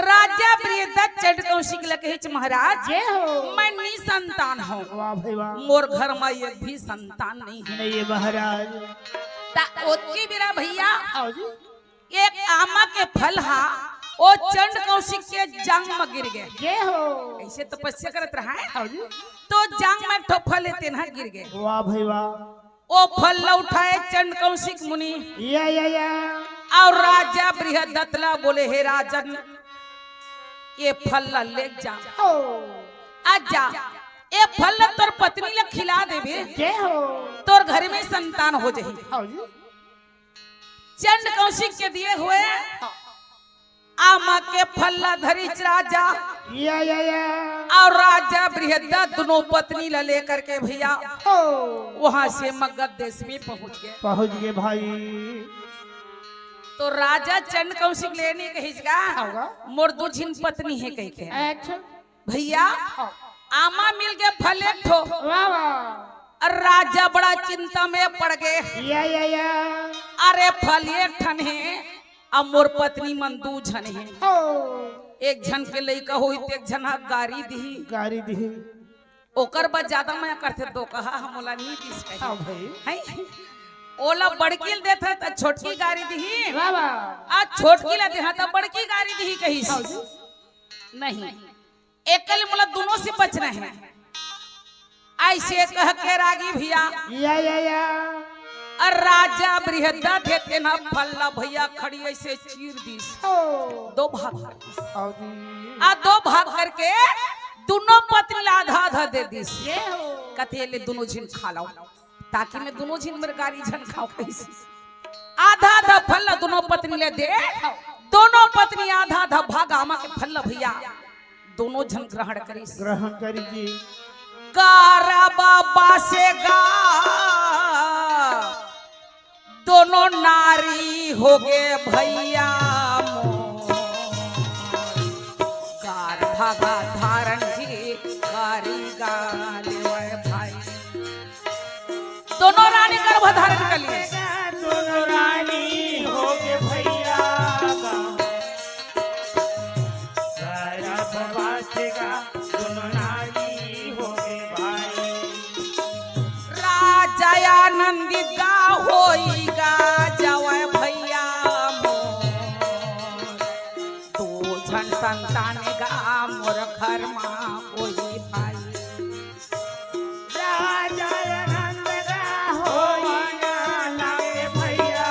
राजा बृहदत्त चंड कौशिक ल कहिस, महाराज, जय हो। मैं निसंतान हूँ। वाह भाई वाह। मोर घर में एक भी संतान नहीं है। नहीं है महाराज। त ओतकी बेरा भैया आओ जी। एक आमा के फल हा ओ चंड कौशिक के जांग म गिर गे। जय हो। अइसे तपस्या करत रहा है। आओ जी। तो जांग म एक ठो फल हे तेन हा गिर गे। वाह भाई वाह। ओ फल ला उठाए चंड कौशिक मुनि। या, या, या। अउ राजा बृहदत्त ला बोले, हे राजन, ये फल ला ले जा। ओ। आ जा, ये फल ला तोर पत्नी ला खिला देबे, जय हो। तोर घर में संतान हो जाही। हाँ जी। चंड कौशिक के दिए हुए आमा के फल ला धरिस राजा। या, या, या। अउ राजा बृहदत्त दुनों पत्नी ला लेकर के भैया ओ। वहां से मगध देश में पहुंच गे। पहुंच गे भाई। तो राजा चंड कौशिक ले नइ कहिस गा, होगा। मोर दू झिन पत्नी हे कहिके। अच्छा। भैया, हाँ। आमा मिल गे फल एक ठो। वाह, वाह। अउ राजा बड़ा चिंता में पड़ गे। या, या, या। अरे फल एक ठन हे, अब मोर पत्नी मन दू झन हे। ओ। एक झन के लइका होही त एक झन हा गारी दिही। गारी दिही। ओकर बर ज्यादा मया करथे, तो कहा हम ओला नी दिस कही। हाँ भाई। हैं? ओला बड़की ल देथा त छोटकी गारी दिही। वाह, वाह। आ छोटकी ला देहा त बड़की गारी दिही कहिस। हाँ जी। नहीं। एकल मोला दुनों से बचना हे। अइसे कह के रागी भैया। या, या, या। अउ राजा बृहदत्त हे तेन हा फल ला भैया खड़ी अइसे चीर दिस। ओ। दो भाग कर दिस। आओ जी। आ दो भाग करके दुनों पत्नी ला आधा आधा दे दिस। ये हो। कथे ले दुनों झिन खा लव। ताकि मैं दुनों झिन मेर गारी झन खाव कहिस। आधा आधा फल ला दुनों पत्नी ला दे, दुनों पत्नी आधा आधा भाग आमा के फल ला भैया, दुनों झन ग्रहण करिस। ग्रहण करिस जी। गारा बाबा से गा, दुनों नारी होगे भैया मोर। गार भागा धारण जी, गारी गा लेवय भाई। दुनों रानी गर्भ धारण कर ली। दुनों रानी होगे भैया, गर्भवास का दुनों नारी होगे भाई। राजा आनंदित गा होई गा जावय भैया मोर। दू झन संतान गा मोर घर मा होई भाई। राजा आनंद गा होई ना लागे भैया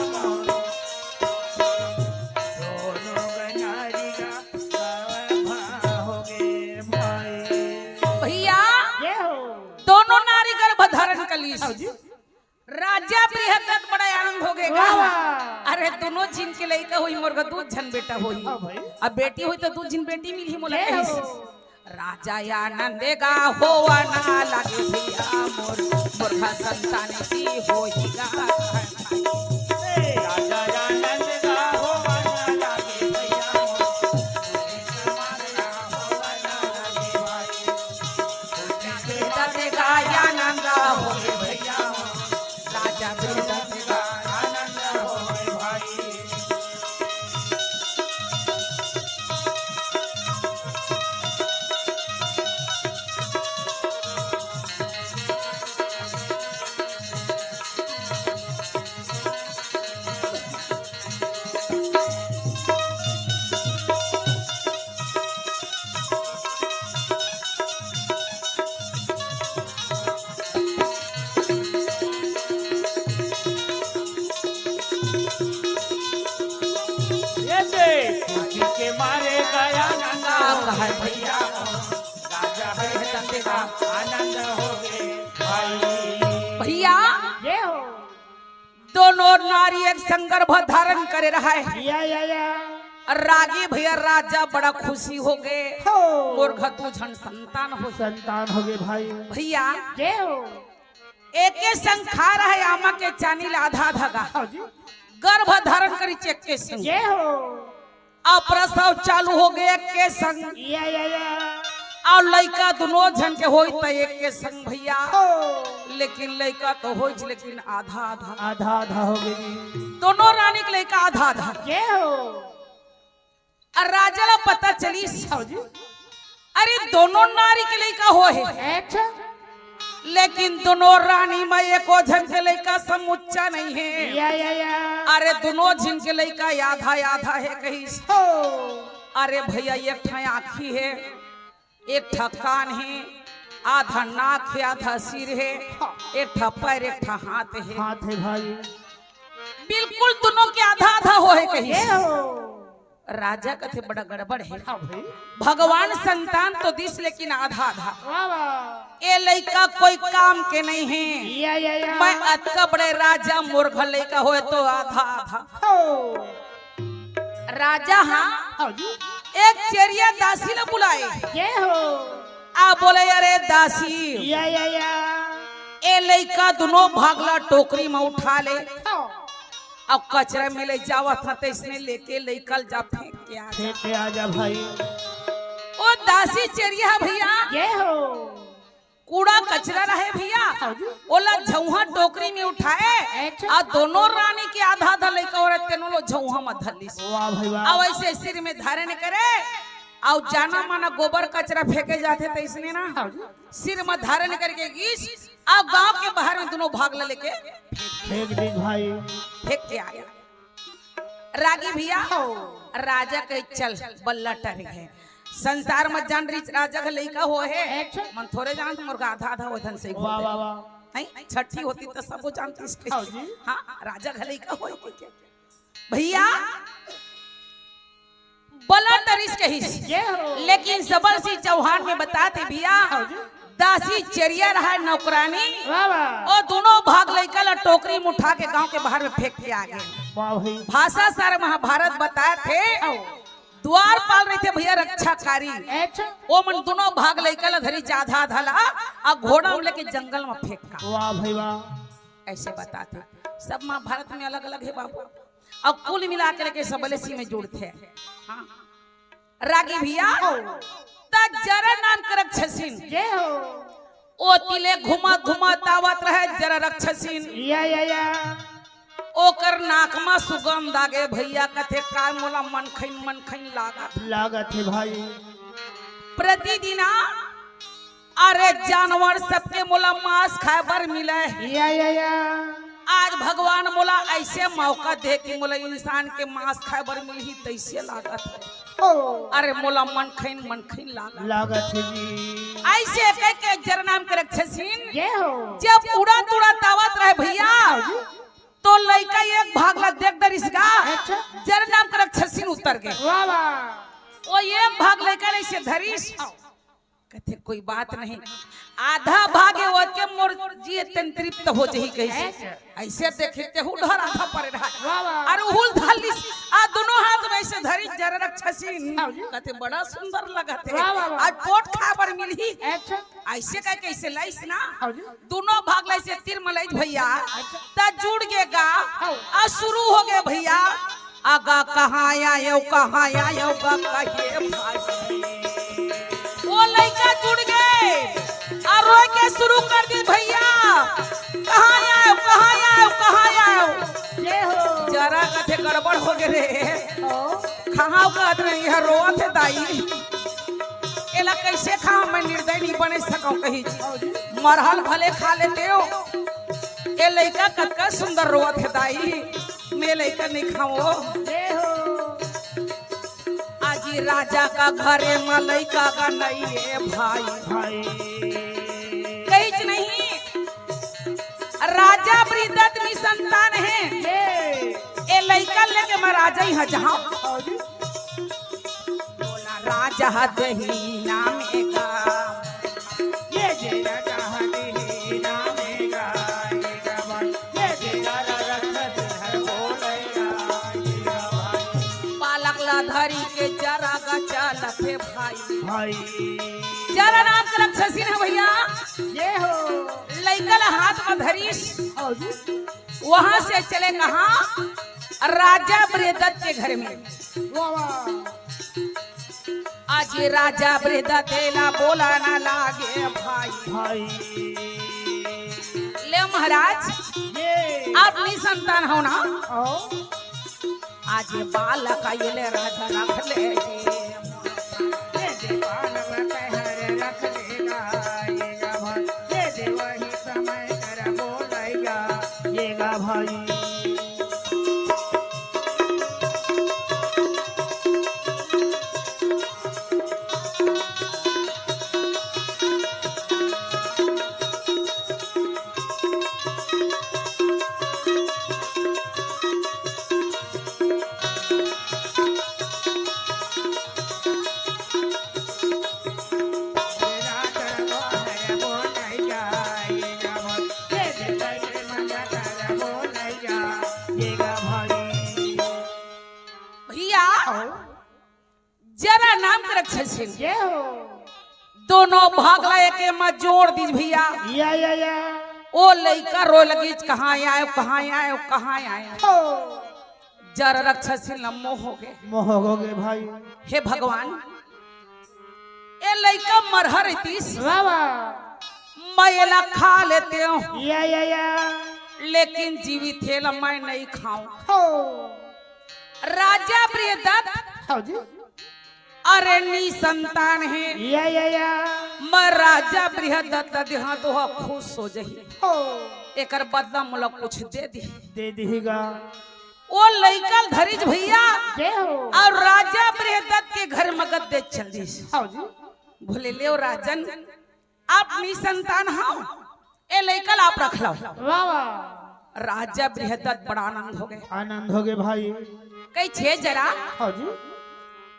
मोर। दोनों गनारी गा होगे भाई। भैया, ये हो। दोनों नारी गर्भ धारण कर ली। आओ जी। राजा बृहदत्त बड़ा आनंद होगे गा। वाह, वाह। अरे, दुनों झिन के लइका होई, मोर गा दू झन बेटा होई। हाँ भाई। अब बेटी होई त दू झिन बेटी मिलही मोला जय कहिस। हो। राजा आनंद गा होवना लागे भैया मोर, मोर गा संतान की होई गा। राजा आनंद गा होवना लागे भैया मोर, होवना लागे भाई। राजा बृहदत्त गा आनंद होगे भैया, राजा बृहदत्त गा आनंद होगे भाई। ये दे, खुशी के मारे गया नंदा। का कहत भैया, राजा हरिचंद का आनंद होगे भाई। भैया, ये हो। दोनों नारी एक संग गर्भ धारण करे रहय। या, या, या। रागी भैया राजा बड़ा खुशी होगे। हो। मोर घर दू झन संतान हो। संतान होगे भाई। भैया। जय हो। एके संग खा रहय आमा के चानी ला आधा आधा गा। हाँ जी। गर्भ धारण करिस एक के संग। जय हो। अउ प्रसव चालू हो गे एक के संग। या, या, या। अउ लइका दुनों झन के होइस त एक के संग भइया। हो। लेकिन लइका तो होइस, लेकिन आधा आधा। आधा आधा हो गे। दुनों रानी के लइका आधा आधा। जय हो। अउ राजा ला पता चलिस। हाँ जी। अरे, दुनों नारी के लइका होहे। अच्छा। लेकिन दुनों रानी म एको झन के लइका समुच्चा नइ हे। या, या, या। अरे, दुनों झन के लइका आधा आधा हे कहिस। हो। अरे भइया, एक ठा आँखी हे, एक ठा कान हे, आधा नाक हे, आधा सिर हे, हाँ। एक ठा पैर, एक ठा हाथ हे। हाथ हे भाई। बिल्कुल दुनों के आधा आधा होहे कहिस। ये हो। राजा कथे, "बड़ा गड़बड़ हे।" हाँ भाई। भगवान संतान तो दिस, लेकिन आधा आधा। वाह, वाह। ए लइका कोई काम के नइ हे। या, या, या। मैं अतका बड़े राजा, मोर घर लइका होय तो आधा आधा। हो। राजा हाँ, हाँ जी। एक चेरिया दासी ला बुलाए। ये हो। अउ बोले, "अरे दासी, या, या, या। ए लइका दुनों भाग ला टोकरी म उठा ले।" हाँ। अउ कचरा में ले जावत हस, तइसने लेके लइका ल जा, फेंक के आ जा। फेंक के आ जा भाई। ओ दासी चेरिया भइया। ये हो। कूड़ा कचरा रहे भइया, हाँ जी। ओला झउहा टोकरी में उठाए, अच्छा। अउ दुनों रानी के आधा आधा लइका होय रहे, तेनो ला झउहा म धर लिस। वाह भाई वाह। अउ अइसे सिर में धारण करे, अउ जाना माना गोबर कचरा फेंके जाथे, तइसने ना, हाँ जी। सिर म धारण करके गिस, अउ गांव के बाहर में दुनों भाग ला लेके फेंक दिस भाई। फेंक के आया। रागी भइया, हो। राजा कहे, "चल, बल्ला टरे हे।" संसार म जान रहिस, राजा के लइका होहे। अच्छा। मन थोरे जानत, मोर का आधा आधा होय तहन सही वाह, होथे। वाह, वाह। हैं? छठी होतिस त सबो जानतिस कहिके। हाँ जी। हाँ, राजा के लइका होहे कहिके। भइया, बल्ला टरिस कहिस। ये हो। लेकिन सबर सिंह चौहान में बतात हे भइया, हाँ जी। दासी चेरिया रहय नौकरानी, वाह, वाह। ओ दुनों भाग लइका ला टोकरी में उठा के गांव के बाहर में फेंक के आ गे। वाह भाई। भाषा सार महाभारत बतात हे, आओ। द्वारपाल रहिथे भइया रक्षाकारी, अच्छा। ओमन दुनों भाग लइका ला धरिस आधा आधा ला, अउ घोड़ा में लेके जंगल में फेंका। वाह भाई वाह। अइसे बतात हे, सब महाभारत में अलग अलग हे बाबू। अउ कुल मिला के लेके सबले सी में जुड़थे। हाँ। रागी भइया, हो। त जरा नाम के रक्षसिन। जय हो। ओती ले घुमा घुमा तावत रहय जरा रक्षसिन। या, या, या। ओकर नाक म सुगंध आ गे भइया, कथे, "काय मोला मनखइन मनखइन लागत।" लागत हे भाई। प्रतिदिन आ अरे जानवर सबके मोला मांस खाए बर मिले। या, या, या। आज भगवान मोला अइसे मौका दे कि मोला इंसान के मांस खाए बर मिलही, तइसे लागत हे। ओ। अरे मोला मनखइन मनखइन लागत। लागत हे जी। अइसे कहिके जरा नाम के रक्षसिन, ये हो। जब उड़त उड़त आवत रहय भइया, हाँ जी। तो लइका एक भाग ला देख डरिस गा, अच्छा। जरा नाम के रक्षसिन उतर गे। वाह, वाह। ओ एक भाग लइका ला अइसे धरिस। कथे, "कोई बात नहीं, आधा भाग हे, ओतके मोर जी तन तृप्त हो जही," कहिस। अच्छा। अइसे देखे तेहू डहर आधा परे रहय। वाह, वाह। अउ उहू ल धर लिस, अउ दुनों हाथ में अइसे धरिस जरा रक्षसिन। हाँ जी। कथे, "बड़ा सुंदर लगत हे, वाह, वाह, वाह। आज पोठ खाए बर मिलही।" अच्छा। अइसे कहिके अइसे लाइस ना, हाँ जी। दुनों भाग ला अइसे तीर म लाइस भइया, अच्छा। त जुड़ गे गा, हाँ। अउ सुरू हो गे भइया, अगा कहाँ आएव, कहाँ आएव गा कहे भाई। ओ लइका जुड़ गे अउ रोए के सुरू कर दिस भइया, "कहाँ आएव, कहाँ आएव, कहाँ आएव?" जय हो। जरा कथे गड़बड़ हो गे रे। ओ। खाहूं कहत नहीं हे, रोवत हे दाई। एला कइसे खाहूं, मैं निर्दयी नइ बने सकंव कहिस। मरहल भले खा लेतेंव। ए लइका कतका सुंदर रोवत हे दाई, मैं लइका नइ खावंव। ए हो। आज राजा का घरे म लइका का नइ हे भाई। भाई। कहिस नहीं, राजा वृद्ध आदमी संतान हे। ए लइका लेके मैं राजा इहां जाहूं। भाई। बोला राजा दहिना में गा। ये जे राजा दहिना में गा, ये गा भाई। ये जे राजा रंगत हर बोलैया, ये गा भाई। बालक ला धरी के जरा गा चालत हे भाई। भाई। जरा नाम के रक्षसिन हे भइया। ये हो। लइका ला हाथ में धरिस। और जी। वहां से चले कहां? राजा बृहदत्त के घर में। वाह, वाह। आज ये राजा बृहदत्त एला बोला ना लागे भाई। भाई। ले महाराज, ये। आप निसंतान हो ना? आओ। आज ये बालक ये ले राजा रख ले। ये दीवान में पहर रख लेगा, ये गा भाई। ये देवही समय कर बोलैया, ये गा भाई। भैया, जरा नाम के रक्षासीन। ये हो। दोनों भाग ला एके म जोड़ दीज भैया। या, या, या। ओ लइका रोए लगिस, "कहाँ आयो, कहाँ आयो, कहाँ आयो?" हो। जरा रक्षासीन ल मोह हो गे। मोह हो गे भाई। हे भगवान, ए लइका मरहा रहितिस, वाह, वाह। मैं एला खा लेतेंव। या, या, या। लेकिन जीवित हे ला मैं नहीं खाऊं। हो। राजा बृहदत्त, हाँ जी। अरे निसंतान हे। या, या, या। मैं राजा बृहदत्त ला देहां तो ह खुश हो जही। हो। एकर बदला मोला कुछ दे दिही। दे दिहीगा। ओ लइका ल धरिस भैया। जय हो। अउ राजा बृहदत्त के घर मगध देस चल दिस। हाँ जी। बोले, "लेव राजन, आप निसंतान हव, ए लइका ल आप रख लव।" वाह, वाह। राजा बृहदत्त बड़ा आनंद हो गे। आनंद हो गे भाई। कहिस, "हे जरा, हाँ जी।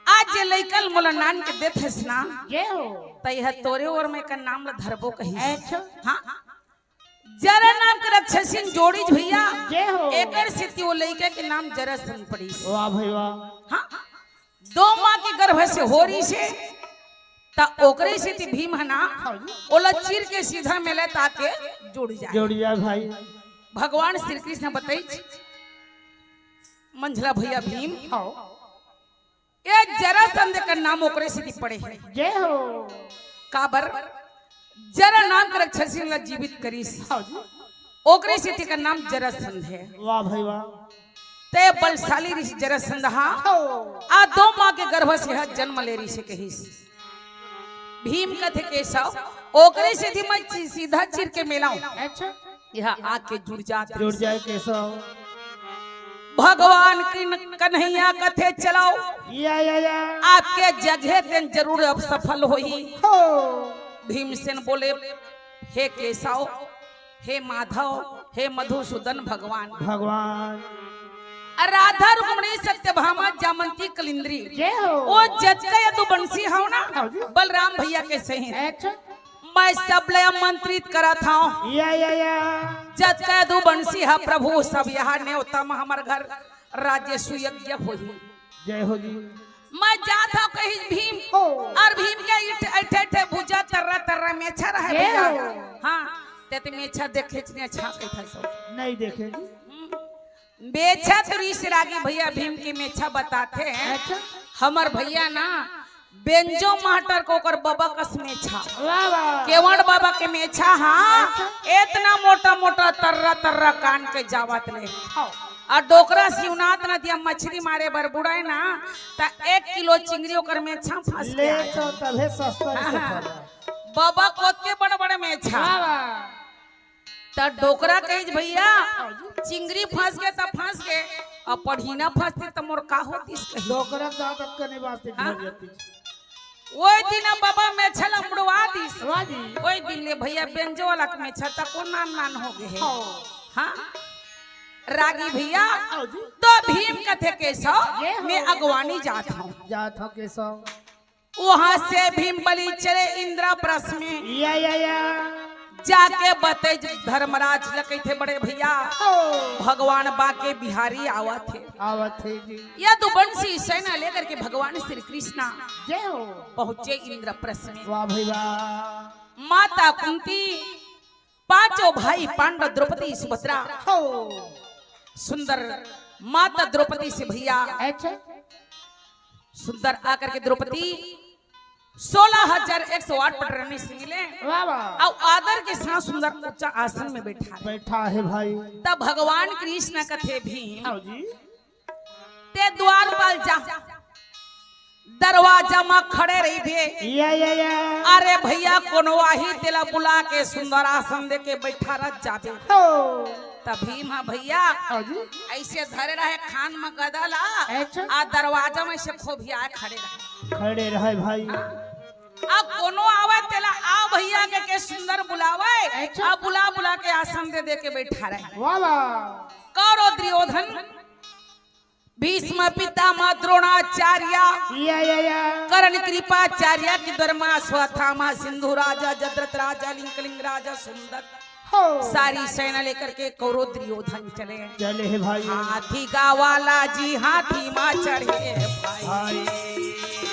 आज जे लइका ल मोला नान के देत हस ना, ये हो। त एह तोरे ओर में एकर नाम ल धरबो," कहिस। अच्छा। हाँ। जरा नाम के रक्षासीन जोड़िस भैया। ये हो। एकर सेती ओ लइका के नाम जरासंध पड़िस। वाह भाई वाह। हाँ। दो माँ के गर्भ से हो रिहिसे, त ओकरे सेती भीम ह ना, हाँ जी। ओला चीर के सीधा मेले ताके जुड़ जाय। जुड़ जाय भाई। भगवान श्री कृष्ण बताइस, मंझला भैया भीम, हाँ। ए जरासंध के नाम ओकरे सेती पड़े हे। जय हो। काबर? जरा नाम के रक्षासीन ला जीवित करिस। हाँ जी। ओकरे सेती एकर नाम जरासंध हे। वाह भाई वाह। ते बलशाली रिहिस जरासंध हा। हो। आ दो माँ के गर्भ से ह जन्म ले रिहिसे कहिस। भीम कथे, "केशव, ओकरे सेती मैं ची-, सीधा चीर के मेलाऊं।" अच्छा। एह आके जुड़ जात जुड़ रिहिस। जाय केशव। भगवान की न-, कन्हैया कथे, "चलव।" या, या, या। आपके जगह तेन जरूर अब सफल होही। हो। भीमसेन बोले, "हे केशव, हे माधव, हे मधुसूदन भगवान।" भगवान। राधा रुक्मणी सत्यभामा जामंती कलिंद्री। जय हो। ओ जतका यदुवंशी हव ना, हाँ जी। बलराम भैया के सहित। अच्छा। मैं सब ले आमंत्रित करत हव। या, या, या। जतका यदुवंशी ह प्रभु, सब यहाँ नेवता म हमर घर राज्य सुयज्ञ होही। जय हो जी। मैं जात हव कहिस भीम। हो। अउ भीम के इठ-, अइठे, अइठे भुजा तर्रा, तर्रा मेछा रहे ये भैया। हो। हाँ, ते, ते मेछा देखेच नइ, अच्छा कहिथस। नहीं देखे जी। हम्म। मेछा तो रिहिस रागी भैया, भीम के मेछा बताथे। अच्छा। हमर भैया ना बेंजो मास्टर के ओकर बबा कस मेछा। वाह, वाह। केवड़ बबा के मेछा, हाँ। अच्छा। एतना मोटा मोटा तर्रा तर्रा कान के जावत ले। हाँ। अउ डोकरा शिवनाथ नदिया मछरी मारे बर बुड़ाय ना, त एक किलो चिंगरी ओकर मेछा फंस ले गया। तो तभे सस्ता हाँ, रिहिसे हाँ। फल। बबा कोत के बड़ बड़ मेछा। वाह, वाह। त डोकरा कहिस, "भैया, चिंगरी फंस गे त फंस गे, अउ पढ़ीना फंसतिस त मोर का होतिस?" कहिस। डोकरा दांत अतका नहीं बाजतिस, हाँ। झड़ जातिस। ओही दिन बबा मेछा ल मुड़वा दिस। वाह जी। ओही दिन ले भैया बेंजो वाला के मेछा तको नान नान हो गे हे। हाँ। हाँ? रागी भैया, हाँ जी। त भीम कथे, "केशव, ये हो। मैं अगवानी जात हव।" जात हव केशव। वहाँ से भीम बली चले इंद्रप्रस्थ में। या, या, या। जाके बते धर्मराज ल कहिथे, "बड़े भैया, ओ। भगवान बांके बिहारी आवत हे।" आवत हे जी। यदुवंशी सेना लेकर के भगवान श्री कृष्णा जय हो। पहुंचे इंद्रप्रस्थ में। वाह भाई वाह। माता कुंती, पांचों भाई पांडव, द्रौपदी, सुभद्रा, हो। सुंदर माता द्रौपदी से भैया अच्छा। सुंदर आकर के द्रौपदी सोलह हजार एक सौ आठ पटरानी से मिले। वाह, वाह। अउ आदर के साथ सुंदर ऊंचा आसन में बैठा है। बैठा है भाई। तब भगवान कृष्ण कथे भीम, आओ जी। ते द्वारपाल जा, दरवाजा म खड़े रहिबे। या, या, या। अरे भैया, कोनो आही तेला बुला के सुंदर आसन दे के बैठा रह जाबे। हो। त भीम ह भैया हाँ जी। ऐसे धरे रहे खान म गदा ला, अच्छा। आ दरवाजा में से खोभिया खड़े रहे। खड़े रहे भाई। आ कोनो आवे तेला आ भैया के, के सुंदर बुलावे, अच्छा। आ बुला बुला के आसन दे दे के बैठा रहे। वाह, वाह। कौरव दुर्योधन, भीष्म पितामह द्रोणाचार्य, या, या, या। कर्ण कृपाचार्य, कृतवर्मा अश्वत्थामा, सिंधु राजा, जयद्रथ राजा, लिंकलिंग राजा, सुंदर हो। सारी सेना लेकर के कौरव दुर्योधन चले। चले हे भाई। हाथी गावाला जी हाथी मा चढ़े भाई। भाई।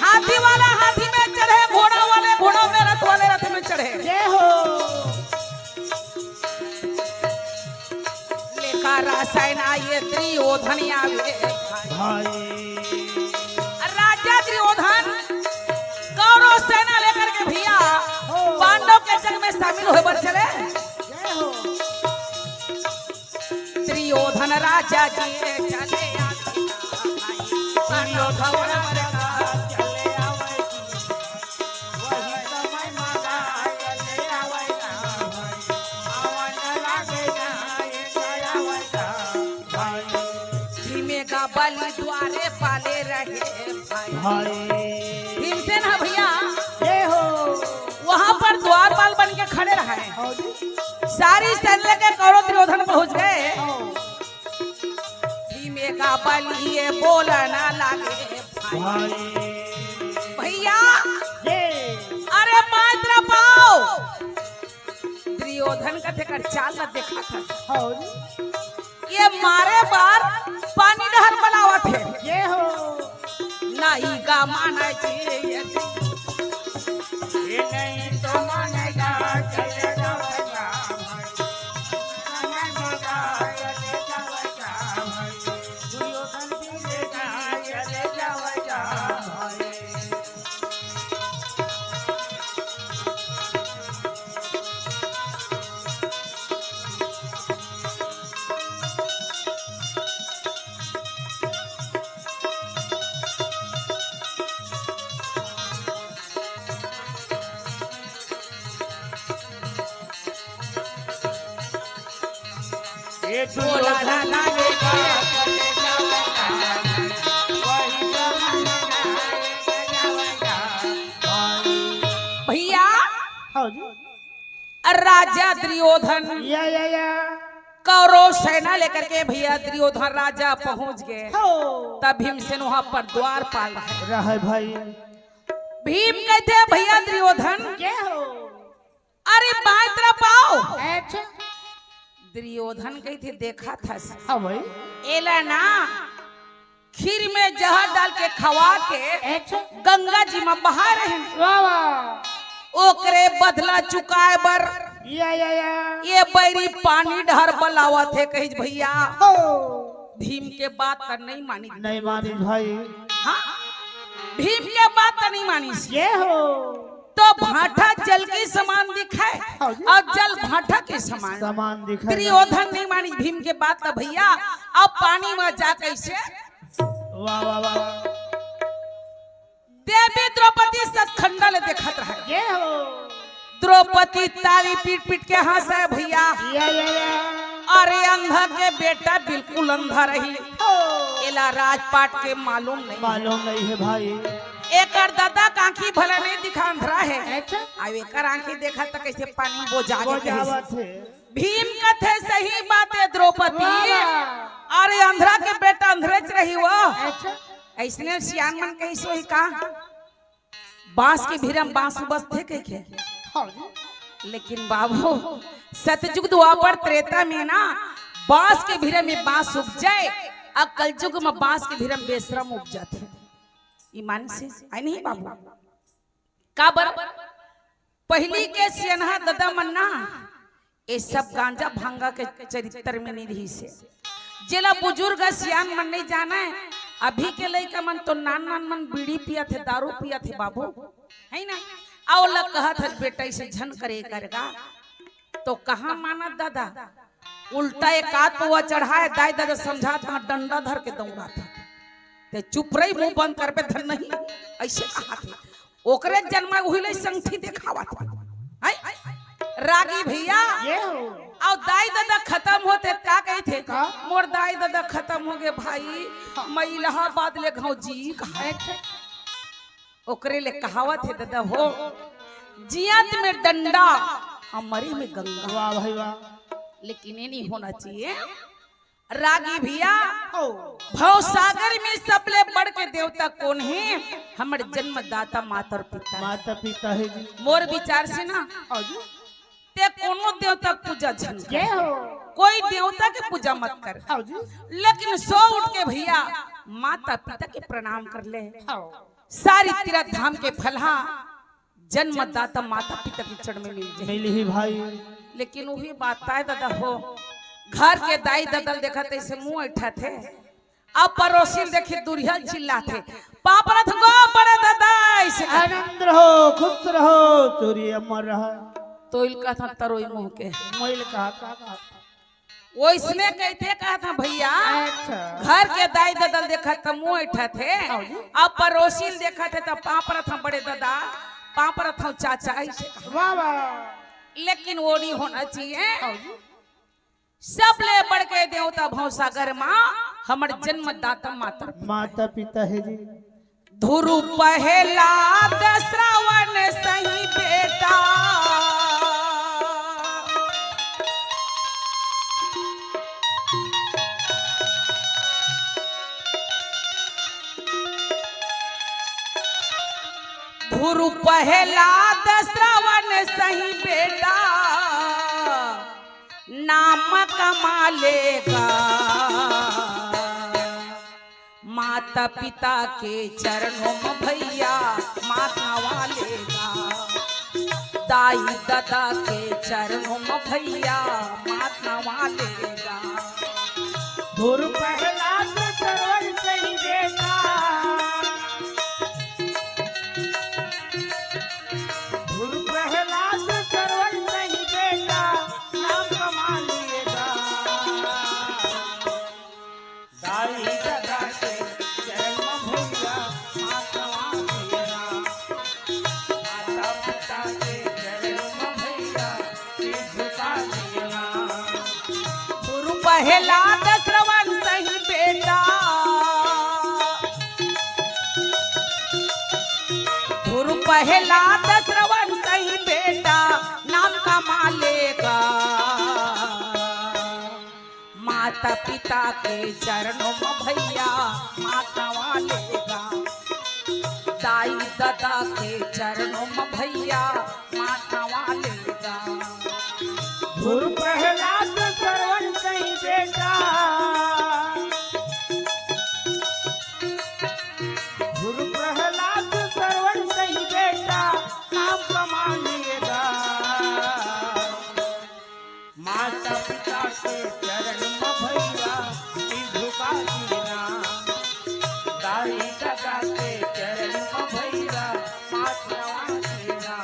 हाथी वाला हाथी में चढ़े, घोड़ा वाले घोड़ा में, रथ वाले रथ में चढ़े। जय हो। लेकर सेना ये दुर्योधन आवे भाई। भाई। राजा दुर्योधन कौरव सेना लेकर के भैया हो। पांडव के जंग में शामिल होए बर चले। जय हो। दुर्योधन राजा जी चले आवे भाई। दुर्योधन राजा चले आवे। वही समय मजा चले आवे ना भाई। आवन लागे ना ये आवे ना भाई। भीमे का बलि द्वारपाले रहे भाई। भाई। भीमसेन ह भैया जय हो। वहां पर द्वारपाल बन के खड़े रहे। हाँ जी। सारी सैन्य के कौरव दुर्योधन पहुंच गए। हाँ। भीमे का बलि ये बोलना लागे भाई। भाई। भैया ये। अरे मात्र पाओ। दुर्योधन कथे कर चाल ला देखा था। हाँ जी। ये मारे बर पानी डहर बलावत हे। ये हो। नहीं गा माना जी, ये जी। ये नहीं तो मानेगा, चले जाओ भाई। मानेगा, चले जाओ भाई। दुर्योधन भी लेगा, चले जाओ भाई। ये बोला ना, ना, ना, भैया। हाँ जी। राजा दुर्योधन या, या, या। कौरव सेना लेकर के भैया दुर्योधन राजा पहुंच गए। हो। तब भीमसेन वहां पर द्वारपाल रहे। रहे भाई। भीम कहते हैं, "भैया दुर्योधन, क्या हो?" अरे बाय तरफ आओ। अच्छा। दुर्योधन कही थे, "देखा था।" हाँ भाई। एला ना खीर में जहर डाल के खवा के अच्छा। गंगा जी में बहा रहे। वाह, वाह। ओकरे बदला चुकाए बर या, या, या। ये बैरी पानी डहर बलावत हे, कहिस, "भैया।" हो। भीम के बात त नहीं मानी। नहीं मानी भाई। हाँ? भीम के बात त नहीं मानी। ये हो। तो भाटा जल के समान दिखाए हाँ जी। और जल भाटा के समान। समान दिखाए। दुर्योधन नहीं मानी भीम के बात त भैया, अब पानी में जा कैसे? वाह, वाह, वाह। देवी द्रौपदी सतखंडा ले देखत रहे। ये हो। द्रौपदी ताली पीट पीट के हंसे भैया। या, या, या। अरे अंधा के बेटा बिल्कुल अंधा रही। हो। एला राजपाट के मालूम नहीं। मालूम नहीं है भाई। एकर दादा के आंखी भला नहीं दिखा, अंधरा है। अच्छा। अब एकर आंखी देखा त कैसे पानी बोझा के बोझावत है। भीम कथे सही बात है द्रौपदी। वाह, वाह। अरे अंधरा के बेटा अंधरेच रही वो। अच्छा। ऐसने सियान मन कही सोही का? बांस के भीरम बांस उपजथे कहिके। हाँ जी। लेकिन बाबू, सतयुग द्वापर त्रेता में ना बांस के भीरम में बांस उपजे, अउ कलयुग में बांस के भीरम बेसरम उपजथे। ईमान से आय नहीं बाबू? काबर? पहिली के सियनहा ददा मन ना, ये सब गांजा भांगा के चरित्र में नहीं रहिसे। जेला बुजुर्ग सियान मन नहीं जाने, अभी के लइका मन तो नान नान मन बीड़ी पियत हे, दारू पियत हे बाबू, है ना? अउ ला कहत हस बेटा इसे झन करे करगा, तो कहाँ मानत दादा? उल्टा एक आध पौवा चढ़ाए, दाई ददा समझात, हाँ, डंडा धर के दौड़ात हे। ते चुप रही, मुंह बंद करबे धन नहीं, ऐसे कहा थे। ओकरे जन्मा उही ले संगठी देखावत हे। हैं? रागी भैया, ये हो। अउ दाई ददा खत्म होते का कही थे? का? मोर दाई ददा खत्म हो गए भाई, हाँ। मैं इलाहाबाद ले घाव जी कहा। अच्छा। ओकरे ले कहावत हे ददा हो, जियत में डंडा, अउ मरे में गंगा। वाह भाई वाह। लेकिन ये नहीं होना चाहिए। रागी भैया, ओ। भव सागर में सबले बढ़ के देवता कौन हे? हमर जन्मदाता माता और पिता। माता पिता हे जी। मोर विचार से ना, हाँ जी। ते कोनो देवता के पूजा झन कर। जय हो। कोई देवता के पूजा मत कर। हाँ जी। लेकिन सो उठ के भैया माता पिता के प्रणाम कर ले। हाँ। सारी तीरथ धाम के फलहा जन्मदाता माता पिता के चरण में मिल जाए। मिल ही भाई। लेकिन वही बात आय दादा हो, घर के दाई ददा ल देखत ऐसे मुंह ऐठा थे, अब पड़ोसी ल देखी दुरिहा ल चिल्ला थे, पाँव परत हंव गो बड़े ददा, ऐसे कहत। आनंद रहो, खुश रहो, चोरी अमर रहा। तो इल कहत हंव तरोई मुंह के। मोइल कहा, का कहा? ओइसने कहिथे कहत हंव भैया। अच्छा। घर के दाई ददा ल देखत त मुंह ऐठा थे, हाँ जी। अब पड़ोसी ल देखत हे त पाँव परत हंव बड़े ददा, पाँव परत हंव चाचा, ऐसे कहा। वाह वाह। लेकिन वो नहीं होना चाहिए। हाँ जी। सबले बढ़ के देवता भवसागर माँ, हमर जन्मदाता माता। माता पिता हे जी। धुरु प्रहलाद श्रवण सही बेटा। धुरु प्रहलाद श्रवण सही बेटा, नाम कमा लेगा। माता पिता के चरणों में भैया माथ नवा लेगा, दाई ददा के चरणों में भैया माथ नवा लेगा। धुरु प्रहलाद श्रवण सही बेटा, धुरु प्रहलाद श्रवण सही बेटा, नाम कमा लेगा। दाई ददा के चरण म भैया माथ नवा लेना, माता पिता के चरण म भैया सिर झुका लेना। गुरु प्रहलाद श्रवण सही बेटा, गुरु प्रहलाद श्रवण सही बेटा, नाम कमा लेगा। माता पिता के चरणों में भैया माथ नवा लेगा, दाई ददा के चरणों में भैया माथ नवा लेगा। गुरु प्रहलाद श्रवण सही बेटा, गुरु प्रहलाद श्रवण सही बेटा, नाम कमा लेगा। माता पिता के चरण म भैया सिर झुका देना, दाई ददा के चरण म भैया माथ नवा देना।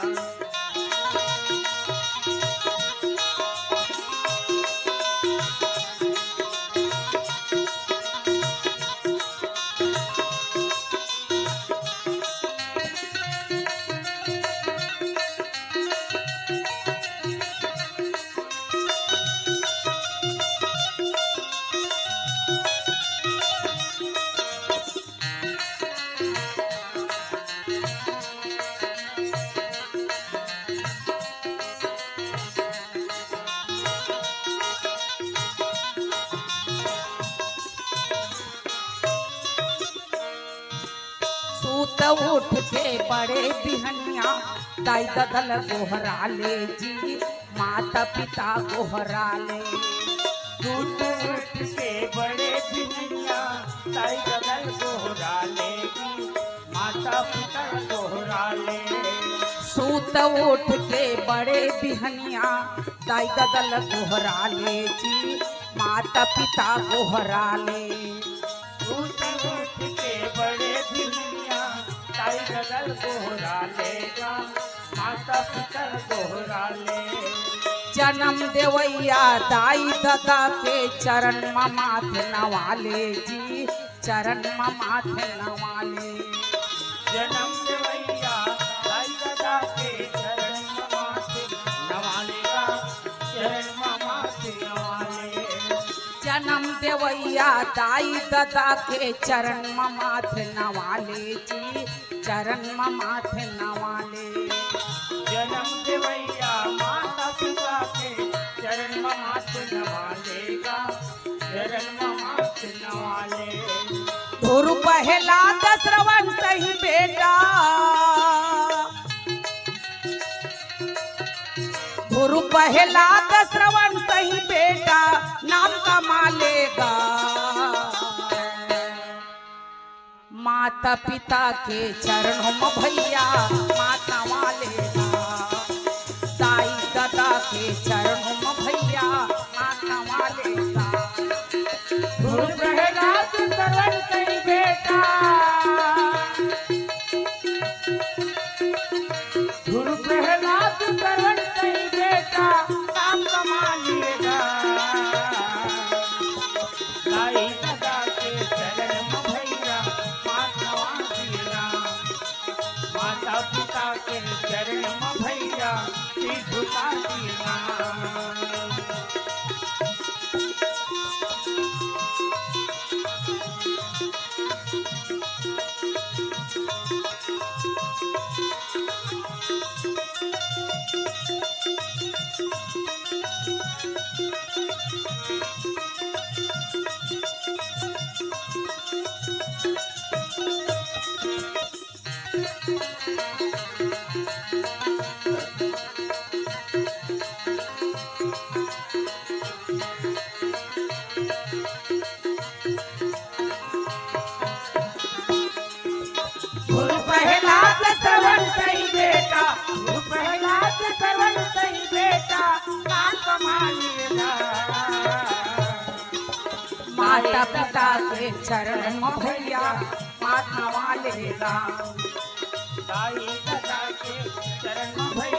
सूत उठ के बड़े बिहनिया, दाई ददा ल गोहरा ले जी, माता पिता गोहरा ले। सूत उठ के बड़े बिहनिया, दाई ददा ल गोहरा ले जी, माता पिता गोहरा ले। सूत उठ के बड़े बिहनिया, दाई ददा ल गोहरा ले जी, माता माता पिता गोहराले। उठ उठ के बड़े भिनिया, दाई ददा ल गोहराले गा, माता पिता ल गोहराले। जनम देवइया दाई ददा के चरण म माथ नवाले जी, चरण म माथ नवाले। जनम देवइया दाई ददा के चरण म माथ नवाले गा, चरण म माथ नवाले। जनम देवइया दाई ददा के चरण म माथ नवाले जी, चरण म माथ नवाले। जनम देवइया माता पिता के चरण म माथ नवाले गा, चरण म माथ नवाले। गुरु प्रहलाद श्रवण सही बेटा, गुरु प्रहलाद श्रवण सही बेटा, नाम कमाले गा। माता पिता के चरणों म भइया माथ नवाले गा, दाई ददा के चरणों म भइया माथ नवाले गा। गुरु प्रहलाद श्रवण सही बेटा, गुरु प्रहलाद श्रवण सही बेटा, नाम कमाले गा। दाई ददा के चरण म भइया माथ नवाले गा, माता पिता के चरण म भइया सिर झुकाले गा। गुरु प्रहलाद श्रवण सही बेटा, गुरु प्रहलाद श्रवण सही बेटा, नाम कमाले गा। माता पिता के चरण म भइया माथ नवाले गा। दाई ददा के चरण म भइया